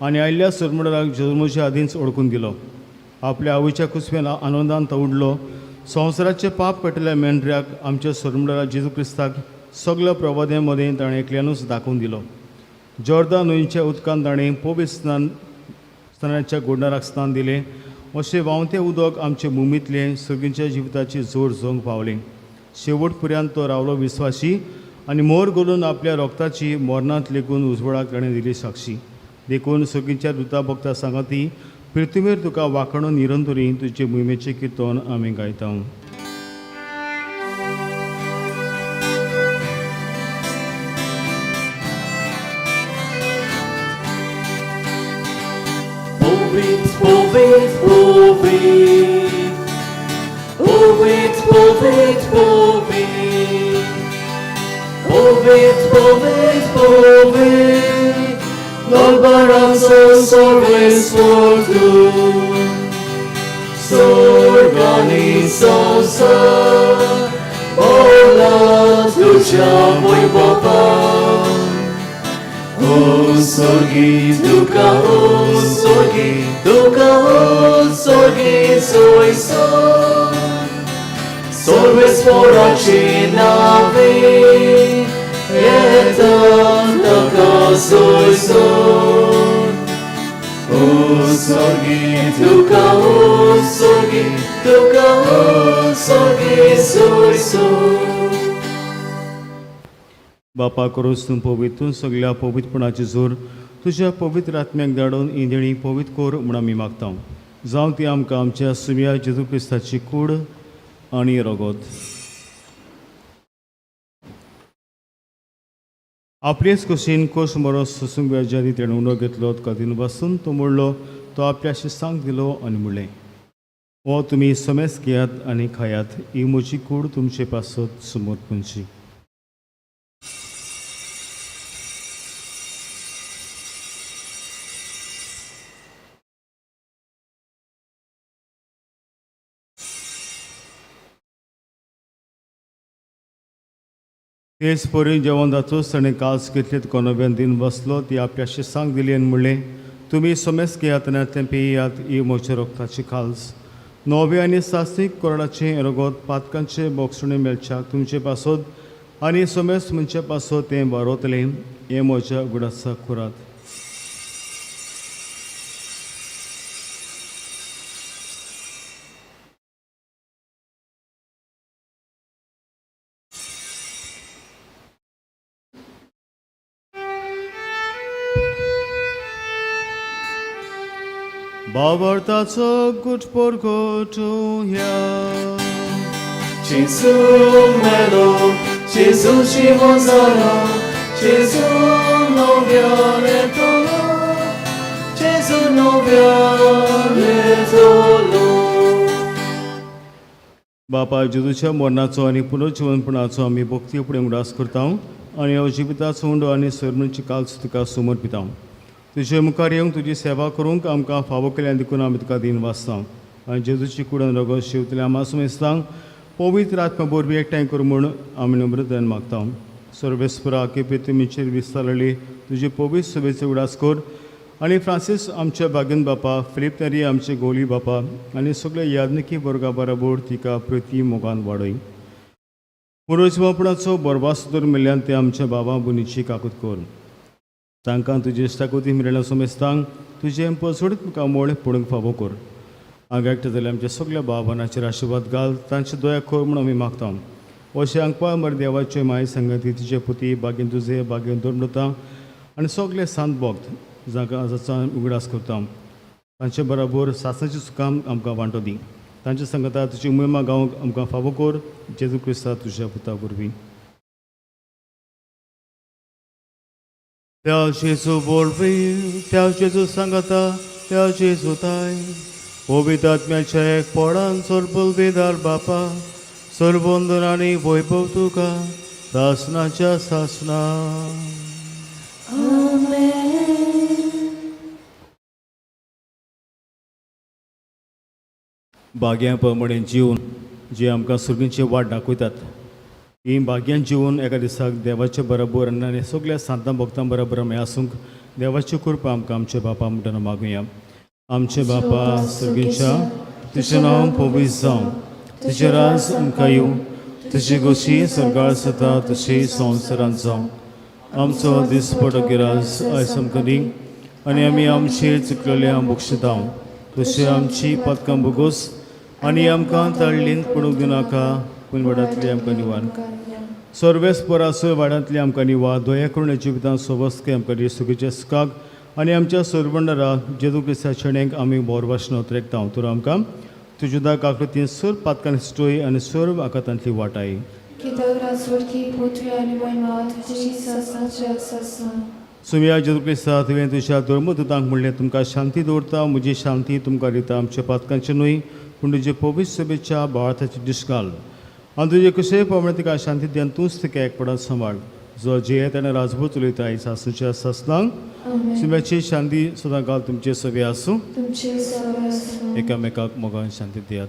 आनी आयिल्ल्या सरमंडळाक जल्मच्या आदींच ओळखून दिलो. आपल्या आवयच्या कुसव्यान आनंदान तो उडलो. संवसाराचें पाप कटल्या मेंढऱ्याक आमच्या सरमंडळा जेजू क्रिस्ताक सगल्या प्रवाद्यां मदें ताणें एकल्यानूच दाखोवन दिलो. जॉर्दान न्हंयच्या उदकान ताणें पवित्र स्नान स्नानाच्या गोंडाराक स्नान दिलें. अशें व्हांवतें उदक आमचे मुमींतलें सगळींच्या जिविताची जोर जोवंक पावलें. शेवट पर्यंत तो रावलो विस्वाशी आनी मोर घालून आपल्या रोगताची मरणांत लेगून उजवाडाक ताणें दिली साक्षी. देखून सगळींच्या दुता भक्ता सांगाती पृथ्वीर तुका वाखणून निरंतरी तुजे मोहिमेचें किर्तन आमी गायता. Povit, povit, povit. Povit, povit, povit. Povit, povit, povit. L'albaranzo sorves tu. S'organizza Ola tuja voi baba. O sorgi duka o sorgi duka o sorgi soi so. Sorves foraci navi Etan taka soi so. O sorgi duka o sorgi duka o sorgi soi so. बापा करूस तूं पवित्र सगल्या पवित्रपणाची जोर तुज्या पवित्र आत्म्याक धाडून ही देणी पवित्र कर म्हूण आमी मागता. जावं ती आमकां आमच्या सुम्या जेजू क्रिस्ताची कूड आनी रगत. आपलेच कुशीन कोश मरो सोसूंक वेळच्या आदी तेणें उणो घेतलो. तुका दिवन बसून तो मोडलो. तो आपल्या शिस्तांक दिलो आनी म्हणलें, हो तुमी समेस घेयात आनी खायात. ही म्हजी कूड तुमचे पासत समर्पणची. तेच परी जेवण जातूच ताणें कास घेतली. तुका नव्यान दिन बसलो. ती आपल्या शिस्तांक दिली आनी म्हणलें, तुमी समेस घेयात आनी तें पियात. ही म्हज्या रोगताची खाल्स नवे आनी सास्त्रीक कोरडाचें रगत पातकांचे बोगसणे मेळच्याक तुमचे पासत आनी समेस मनशा पासत तें बरोतलें. हें म्हज्या उगडासाक करात. बाबर्ताचो गुटपोर गोटुया. Gesù melo, Gesù ci mozara, Gesù non viene tolo, Gesù non viene tolo. बापा जेजूच्या मरणाचो आनी पुनर्जिवनपणाचो आमी भक्ती फुडें उडास करता आनी हो जिविताचो उंडो आनी सर्वची काल्स तुका समर्पिता. तुजे मुखार येवंक तुजी सेवा करूंक आमकां फावो केल्या देखून आमी तुका दीन वाचता आनी जेजूची कुडन रगत शिवतल्या आमा सुमेस्तांक पवित्र आत्मा वरवीं एकठांय कर म्हूण आमी नम्रतायेन मागता. सर्वेस्परा केपेतमीचेर विस्तारली तुजे पवित्र सभेचो उडास कर आनी फ्रांसीस आमच्या बागेन बापा, फिलीप नेरी आमचे गोली बापा आनी सगळे याज्ञिकी वर्गा बरोबर तिका प्रिती मोगान वाडय. पुर्वजपणाचो बरबास दर मेल्ल्यान ते आमच्या बाबा भयणीची काकूत कर. तांकां तुजे इश्टागती मेळ्ळ्या समेस्तांक तुजें पसोडीत मुखामळ पळोवंक फावो कर. हांगा एकटें जाल्यार आमच्या सगल्या भाव-भयणाचेर आशिर्वाद घाल, तांचे दया कर म्हूण आमी मागता. अशें आंकपाळ मरे देवाचे माये संगती तुजे पुती बागेन तुजे बागेन दवरता आनी सगळे सांत भक्त जांकां जाचो उगडास करता तांचे बरोबर सासणाचें सुखां आमकां वांटो दी. तांचे संगता तुजी महिमा गावंक आमकां फावो कर, जेजू क्रिस्ता तुज्या पुता वरवीं. त्या जेजू वरवीं, त्या जेजू सांगता, त्या जेजू ताय पवित्र आत्म्याच्या एकपणान सर्वबलवेदार बापा, सर्वंदन आनी वैभव तुका सासनाच्या सासना. आमेन. भाग्यां प्रमाणे जिवन जे आमकां सुर्गींची वाट दाखयतात, ही भाग्यान जिवन एका दिसाक देवाचे बरोबर आनी सगल्या सांतां भक्तां बरोबर आमी आसूंक देवाची कृपा आमकां आमचे बापा म्हणटना मागुया. आमचे बापा सर्गीच्या, तुजें नांव पवित्र जावं, तुजें राज आमकां येवं, तुजी गोशी स्वर्गार जाता तशी संवसारांत जावं. आमचो दिसपटो गिराज आयज आमकां दी आनी आमी आमचे चुकलेले बक्षितांव तशी आमची पातकां भोगोस आनी आमकां ताळ्ळीन पडूंक दिनाका, पूण वाडांतली आमकां निवार. सर्वेस परासय वाड्यांतली आमकां निवार. दया करून जिवितांत सोबस्के आमकां दी सुखीच्या सुखाक आनी आमच्या सोरबंडरा जेजू क्रिस्ता शेणेक आमी बोर वासनो त्रेकता. तर आमकां तुज्या काकृतीन सर्व पातकां स्टोय आनी सर्व आकातांतली वाटाय. कित्याक राजवटकी पृथ्वी आनी महिमा तुजी सासणाच्या सासणा. सुमिया जेजू क्रिस्ता, तुवें तुज्या धर्मदूतांक म्हणलें, तुमकां शांती दवरता, म्हजी शांती तुमकां दिता. आमच्या पातकांचे न्हय पूण तुजे पवित्र सभेच्या भावार्थाची दिश्ट घाल आनी तुजे कशेय प्रमाणे तिका शांती दी आनी तूंच तिका एकपणान सांबाळ, जो जियेता आनी राजभर चलयता सासूच्या सासणांक. आमेन. सुम्याची शांती सदां काल तुमचे सगळे आसूं. तुमचे सगळे आसूं. एकामेकाक मोगान शांती दियात.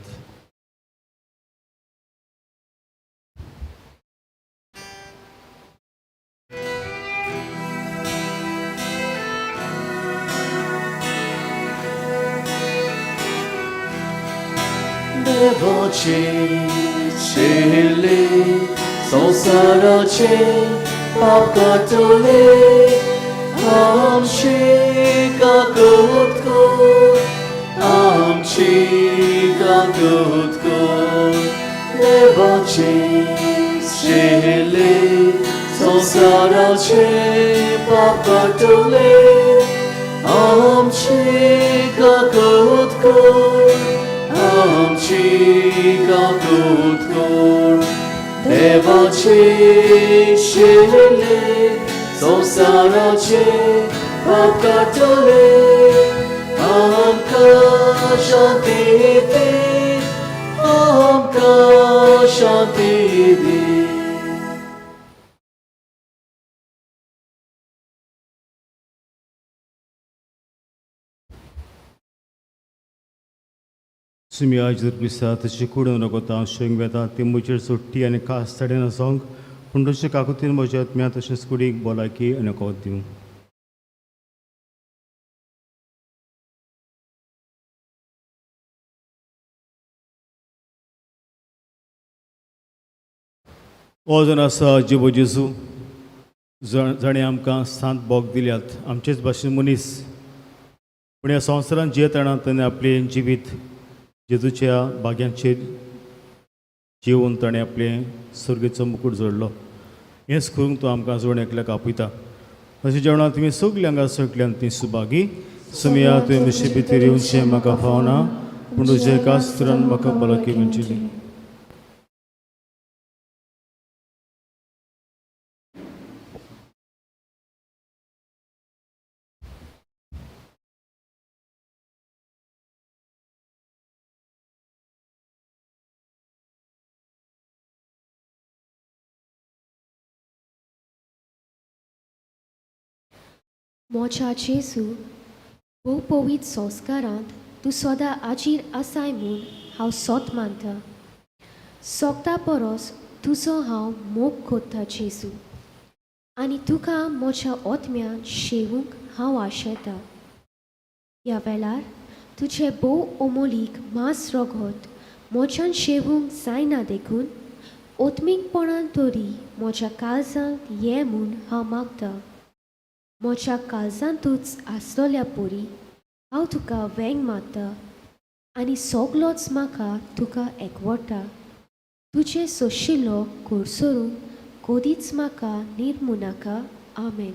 देवाचे चेले, संवसाराचे पाप काडटले, आमची काकूत कर, आमची काकूत कर. देवाचे चेले, संवसाराचे पाप काडटले, आमची काकूत कर, आमची काकूत कर. देवाचे चेले, संवसाराचे पाप काडटले, आमकां शांती दी, आमकां शांती दी. सुमिया जेजू क्रिस्ता, तशी कुडून रगता शेंग वेता ती म्हजेर सुट्टी आनी खास तडेन आसोंक, पूण तुजे काकुतीन म्हज्या आत्म्या तशेंच कुडीक भलायकी आनी कोत दिवं. हो जावन आसा जिवो जेजू, जाणें आमकां सांत भोग दिल्यात, आमचेच भाशेन मनीस, पूण ह्या संवसारांत जियेतना ताणें आपलें जिवीत जेजूच्या भाग्यांचेर जिवन ताणें आपलें सर्गेचो मुकूट जोडलो. हेंच करूंक तो आमकां जोड एकल्याक आपयता. अशें जेवणां तुमी सगळीं हांगा सगल्यान ती सुभागी. सुमिया, तुवें म्हजे भितर येवचें म्हाका फावना, पूण तुजें कास्तरान म्हाका भलायकी मेळचेली. मोच्या जेजू, भोव पवित्र संस्कारांत तूं सदां आजीर आसाय म्हूण हांव सोत मानता. सोगता परस तुजो हांव मोग कोत्ता जेजू, आनी तुका म्हज्या ओतम्यान शेवूंक हांव आशेतां. ह्या वेळार तुजें भोव अमोलीक मांस रगत म्हज्यान शेवूंक जायना देखून ओतमीकपणान तरी म्हज्या काळजांत ये म्हूण हांव मागतां. म्हज्या काळजांतूच आसलोल्या परी हांव तुका वेंग मारता आनी सगलोच म्हाका तुका एकवटा. तुजें सोशिल्लो कोरसोरून कदीच म्हाका निर्मू नाका. आमेन.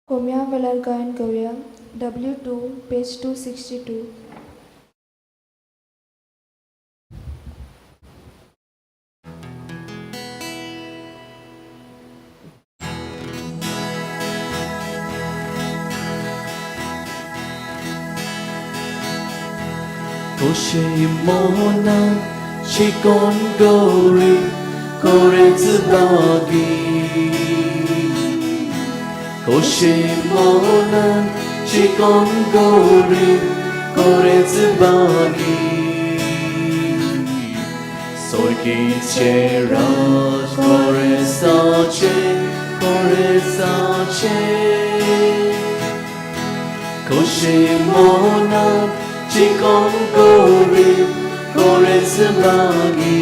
कोम्या वेळार गायन करूया. W2 page 262. कोशे मोना चिकन गोरी कोरेच बागी, कोशे मोना चिकन गोरी कोरेच बागी, सोयकीचे राज कोरेसाचे कोरेसाचे, कोशे मोना चिकन गोरी कोरेच बागी,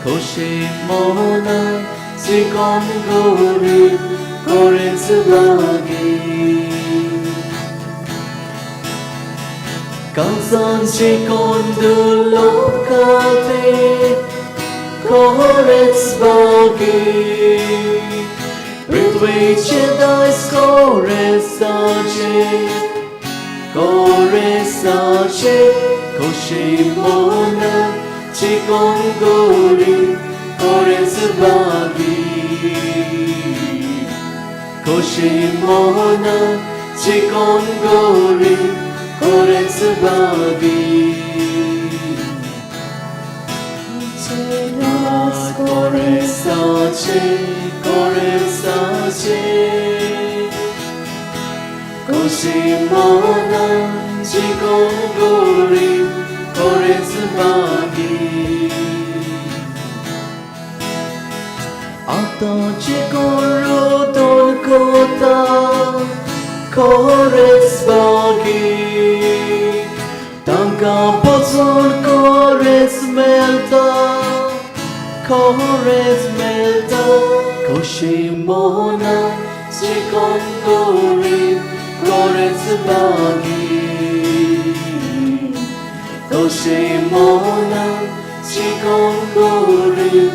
कोशे मोना चिकन गोरी कोरेच बागी, कांसान चिकन दुलोकाते कोरेच बागी, पृथ्वीचे दायज कोरेसाचे कोरेसाचे, कोशे मोना चिकन गोरी कोरेच बागी, कोशे मोना चिकन गोरी कोरेच बागी, कोरेसाचे कोरेसाचे, कोशे मोना चिकन गोरी कोरेच बागी, आतां चिकन रोदोन कोता कोरेच बागी, तांकां पचून कोरेच मेळटा कोरेच मेळटा, कोशे मोना चिकन गोरी कोरेच बागी, कोशे मोना चिकन गोरी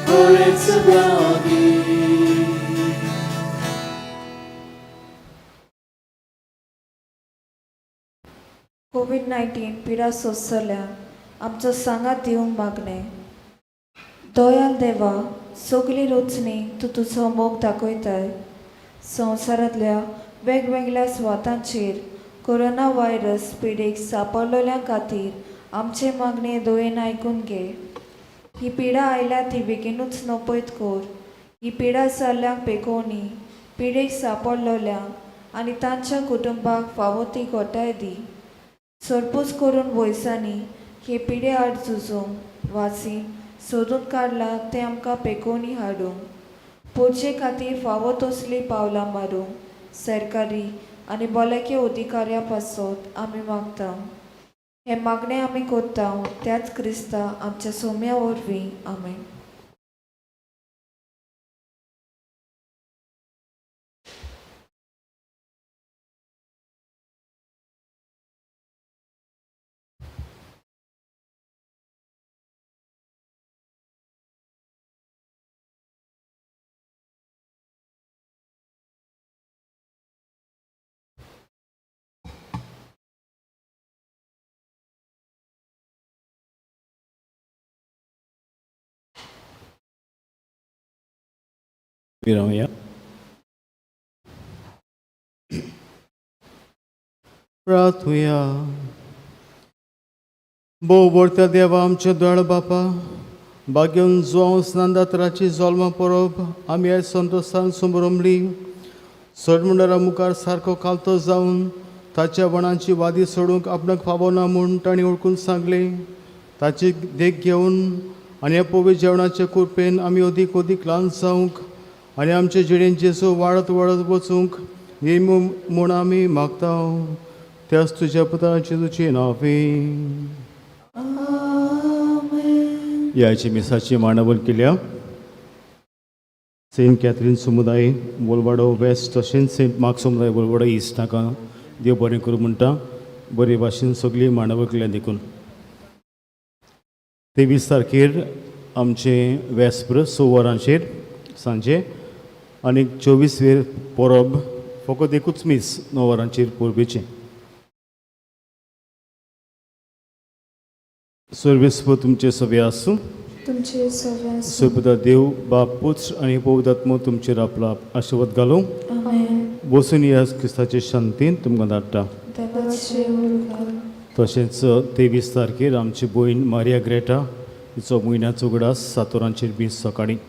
कोरेच बागी. कोवीड 19 पिडा सोंसतल्या आमचो सांगात दिवंक मागणें. दयाल देवा, सगली रचणी तूं तुजो मोग दाखयताय. संवसारांतल्या वेगवेगळ्या सुवातांचेर कोरोना व्हायरस पिडेक सांपडलेल्या खातीर आमचे मागणें दयेन आयकून घे. ही पिडा आयल्या ती बेगीनूच नपयत कर. ही पिडा जाल्ल्यांक पेकोवनी, पिडेक सांपडलेल्यांक आनी तांच्या कुटुंबाक फावो ती घटाय दी. सरपूस करून वयसांनी हे पिडे आड झुजूंक वासीन सोदून काडलां तें आमकां पेकोवनी हाडूंक, पोरचे खातीर फावो तसलीं पावलां मारूंक सरकारी आनी भलायकी अधिकाऱ्या पासत आमी मागता. हें मागणें आमी कोत्ता त्याच क्रिस्ता आमच्या सोम्या वरवीं. आमेन. विरामया. प्रार्थुया. भोव बरत्या देवा आमच्या दोळ बापा, भाग्यन जुवांव स्नानदात्राची जल्मा परब आमी आयज संतोशान समरमली. सोडमुंडारा मुखार सारको खालतो जावन ताच्या वणांची वादी सोडूंक आपणाक फावो ना म्हूण तांणी वळखून सांगलें. ताची देख घेवन आनी ह्या पवित्र जेवणाचे कृपेन आमी अदीक अदीक ल्हान जावंक आनी आमचे जिणेंत जेजू वाडत वाडत वचूंक दी म्हूण आमी मागता, त्याच तुज्या पुता जेजूची नांवी. ह्याची मिसाची मांडावळ केल्या सेंट कॅथरीन समुदाय वोलवाडो वेस्ट तशेंच सेंट मार्क समुदाय वोलवाडो इस्ट हांकां देव बरें करूं म्हणटा, बरे भाशेन सगळी मांडावळ केल्या देखून. 23 तारखेर आमचें वेस्प्र 6 वरांचेर सांजे आनी 24 वेर परब फकत एकूच मीस 9 वरांचेर परबेचें. सर्वेस्पर तुमचें सगळें आसूं. तुमचे सगळे आसूं. सोबता देव बाप पुत्र आनी पवित्र आत्मो तुमचेर आपलो आशिर्वाद घालूं. आमेन. बसून ह्या क्रिस्ताचे शांतीन तुमकां धाडटा. देवाचे उपकार. तशेंच 23 तारखेर आमची भयण मारिया ग्रेटा हिचो म्हयन्याचो उगडास 7 वरांचेर 20 सकाळीं.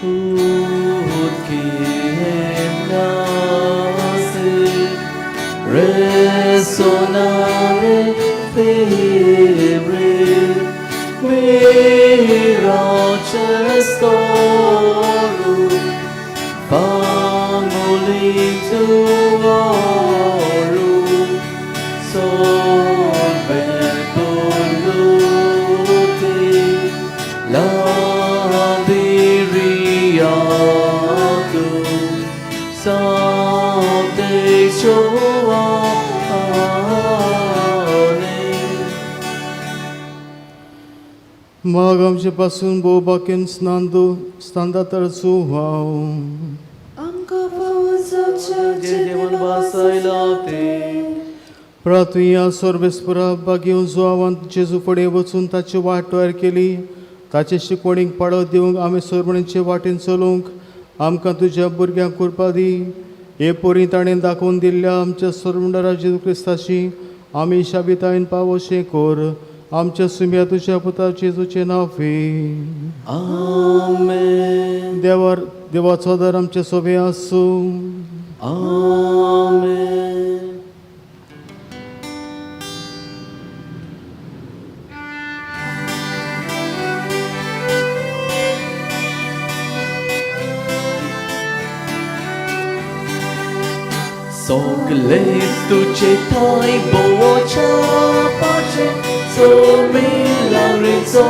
Ut quem nasce, resonare febre, miracestorum, famuli tuorum, solve polluti, labiriatum, Sancte Joanne. माग आमचे पासून भोव बाकेन स्नान स्नानदाताचो व्हाव. आमकां फावो जावचें जे देवान वासयला तें. प्रार्थुया. सर्वेस्परा बागेवन जुवांवान जेजू फुडें वचून ताची वाट तयार केली. ताचे शिकवणीक पाळो दिवंक आमी सोरमणीचे वाटेन चलूंक आमकां तुज्या भुरग्यांक कृपा दी. हे पोरी ताणें दाखोवन दिल्ल्या आमच्या सोरमंडरा जेजू क्रिस्ताची आमी शाबितायेन पावोशें कर. आमच्या सुम्या तुज्या पुता जेजूचें नांव. आमेन. देवार देवाचो दर आमचे सोबे आसूं. आमेन. सगले तुजे ठांय भोंवच्या पाचे सोमिलारीचो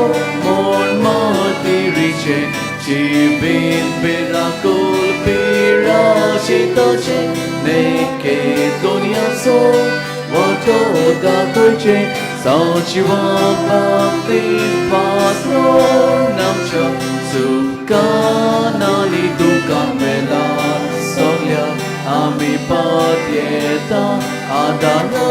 म्हण मातिरीचे जिवीत भिरांकूळ पिराशिताचे नेके दुनियाचो वाटो दाखयचे साजिवा बाप्तीस पात्रोन आमच्या सुखान आनी दुखां वेळार सगल्या आमी पातयेता आदारा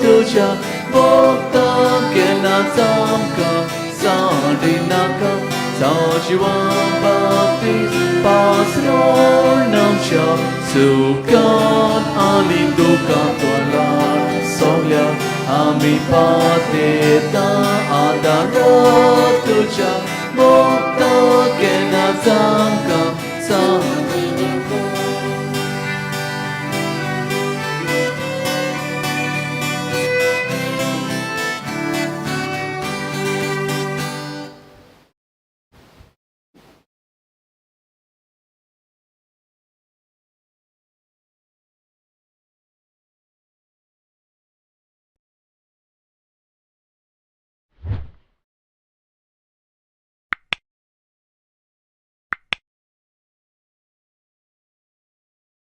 तुज्या भोगता केन्नाच आमकां सांडिनाका साजिवा बाप्तीस पात्रोन आमच्या सुखान आनी दुखां वेळार सगल्या आमी पातयेता आदारा तुज्या भोगता केन्नाच आमकां सांडिनाका.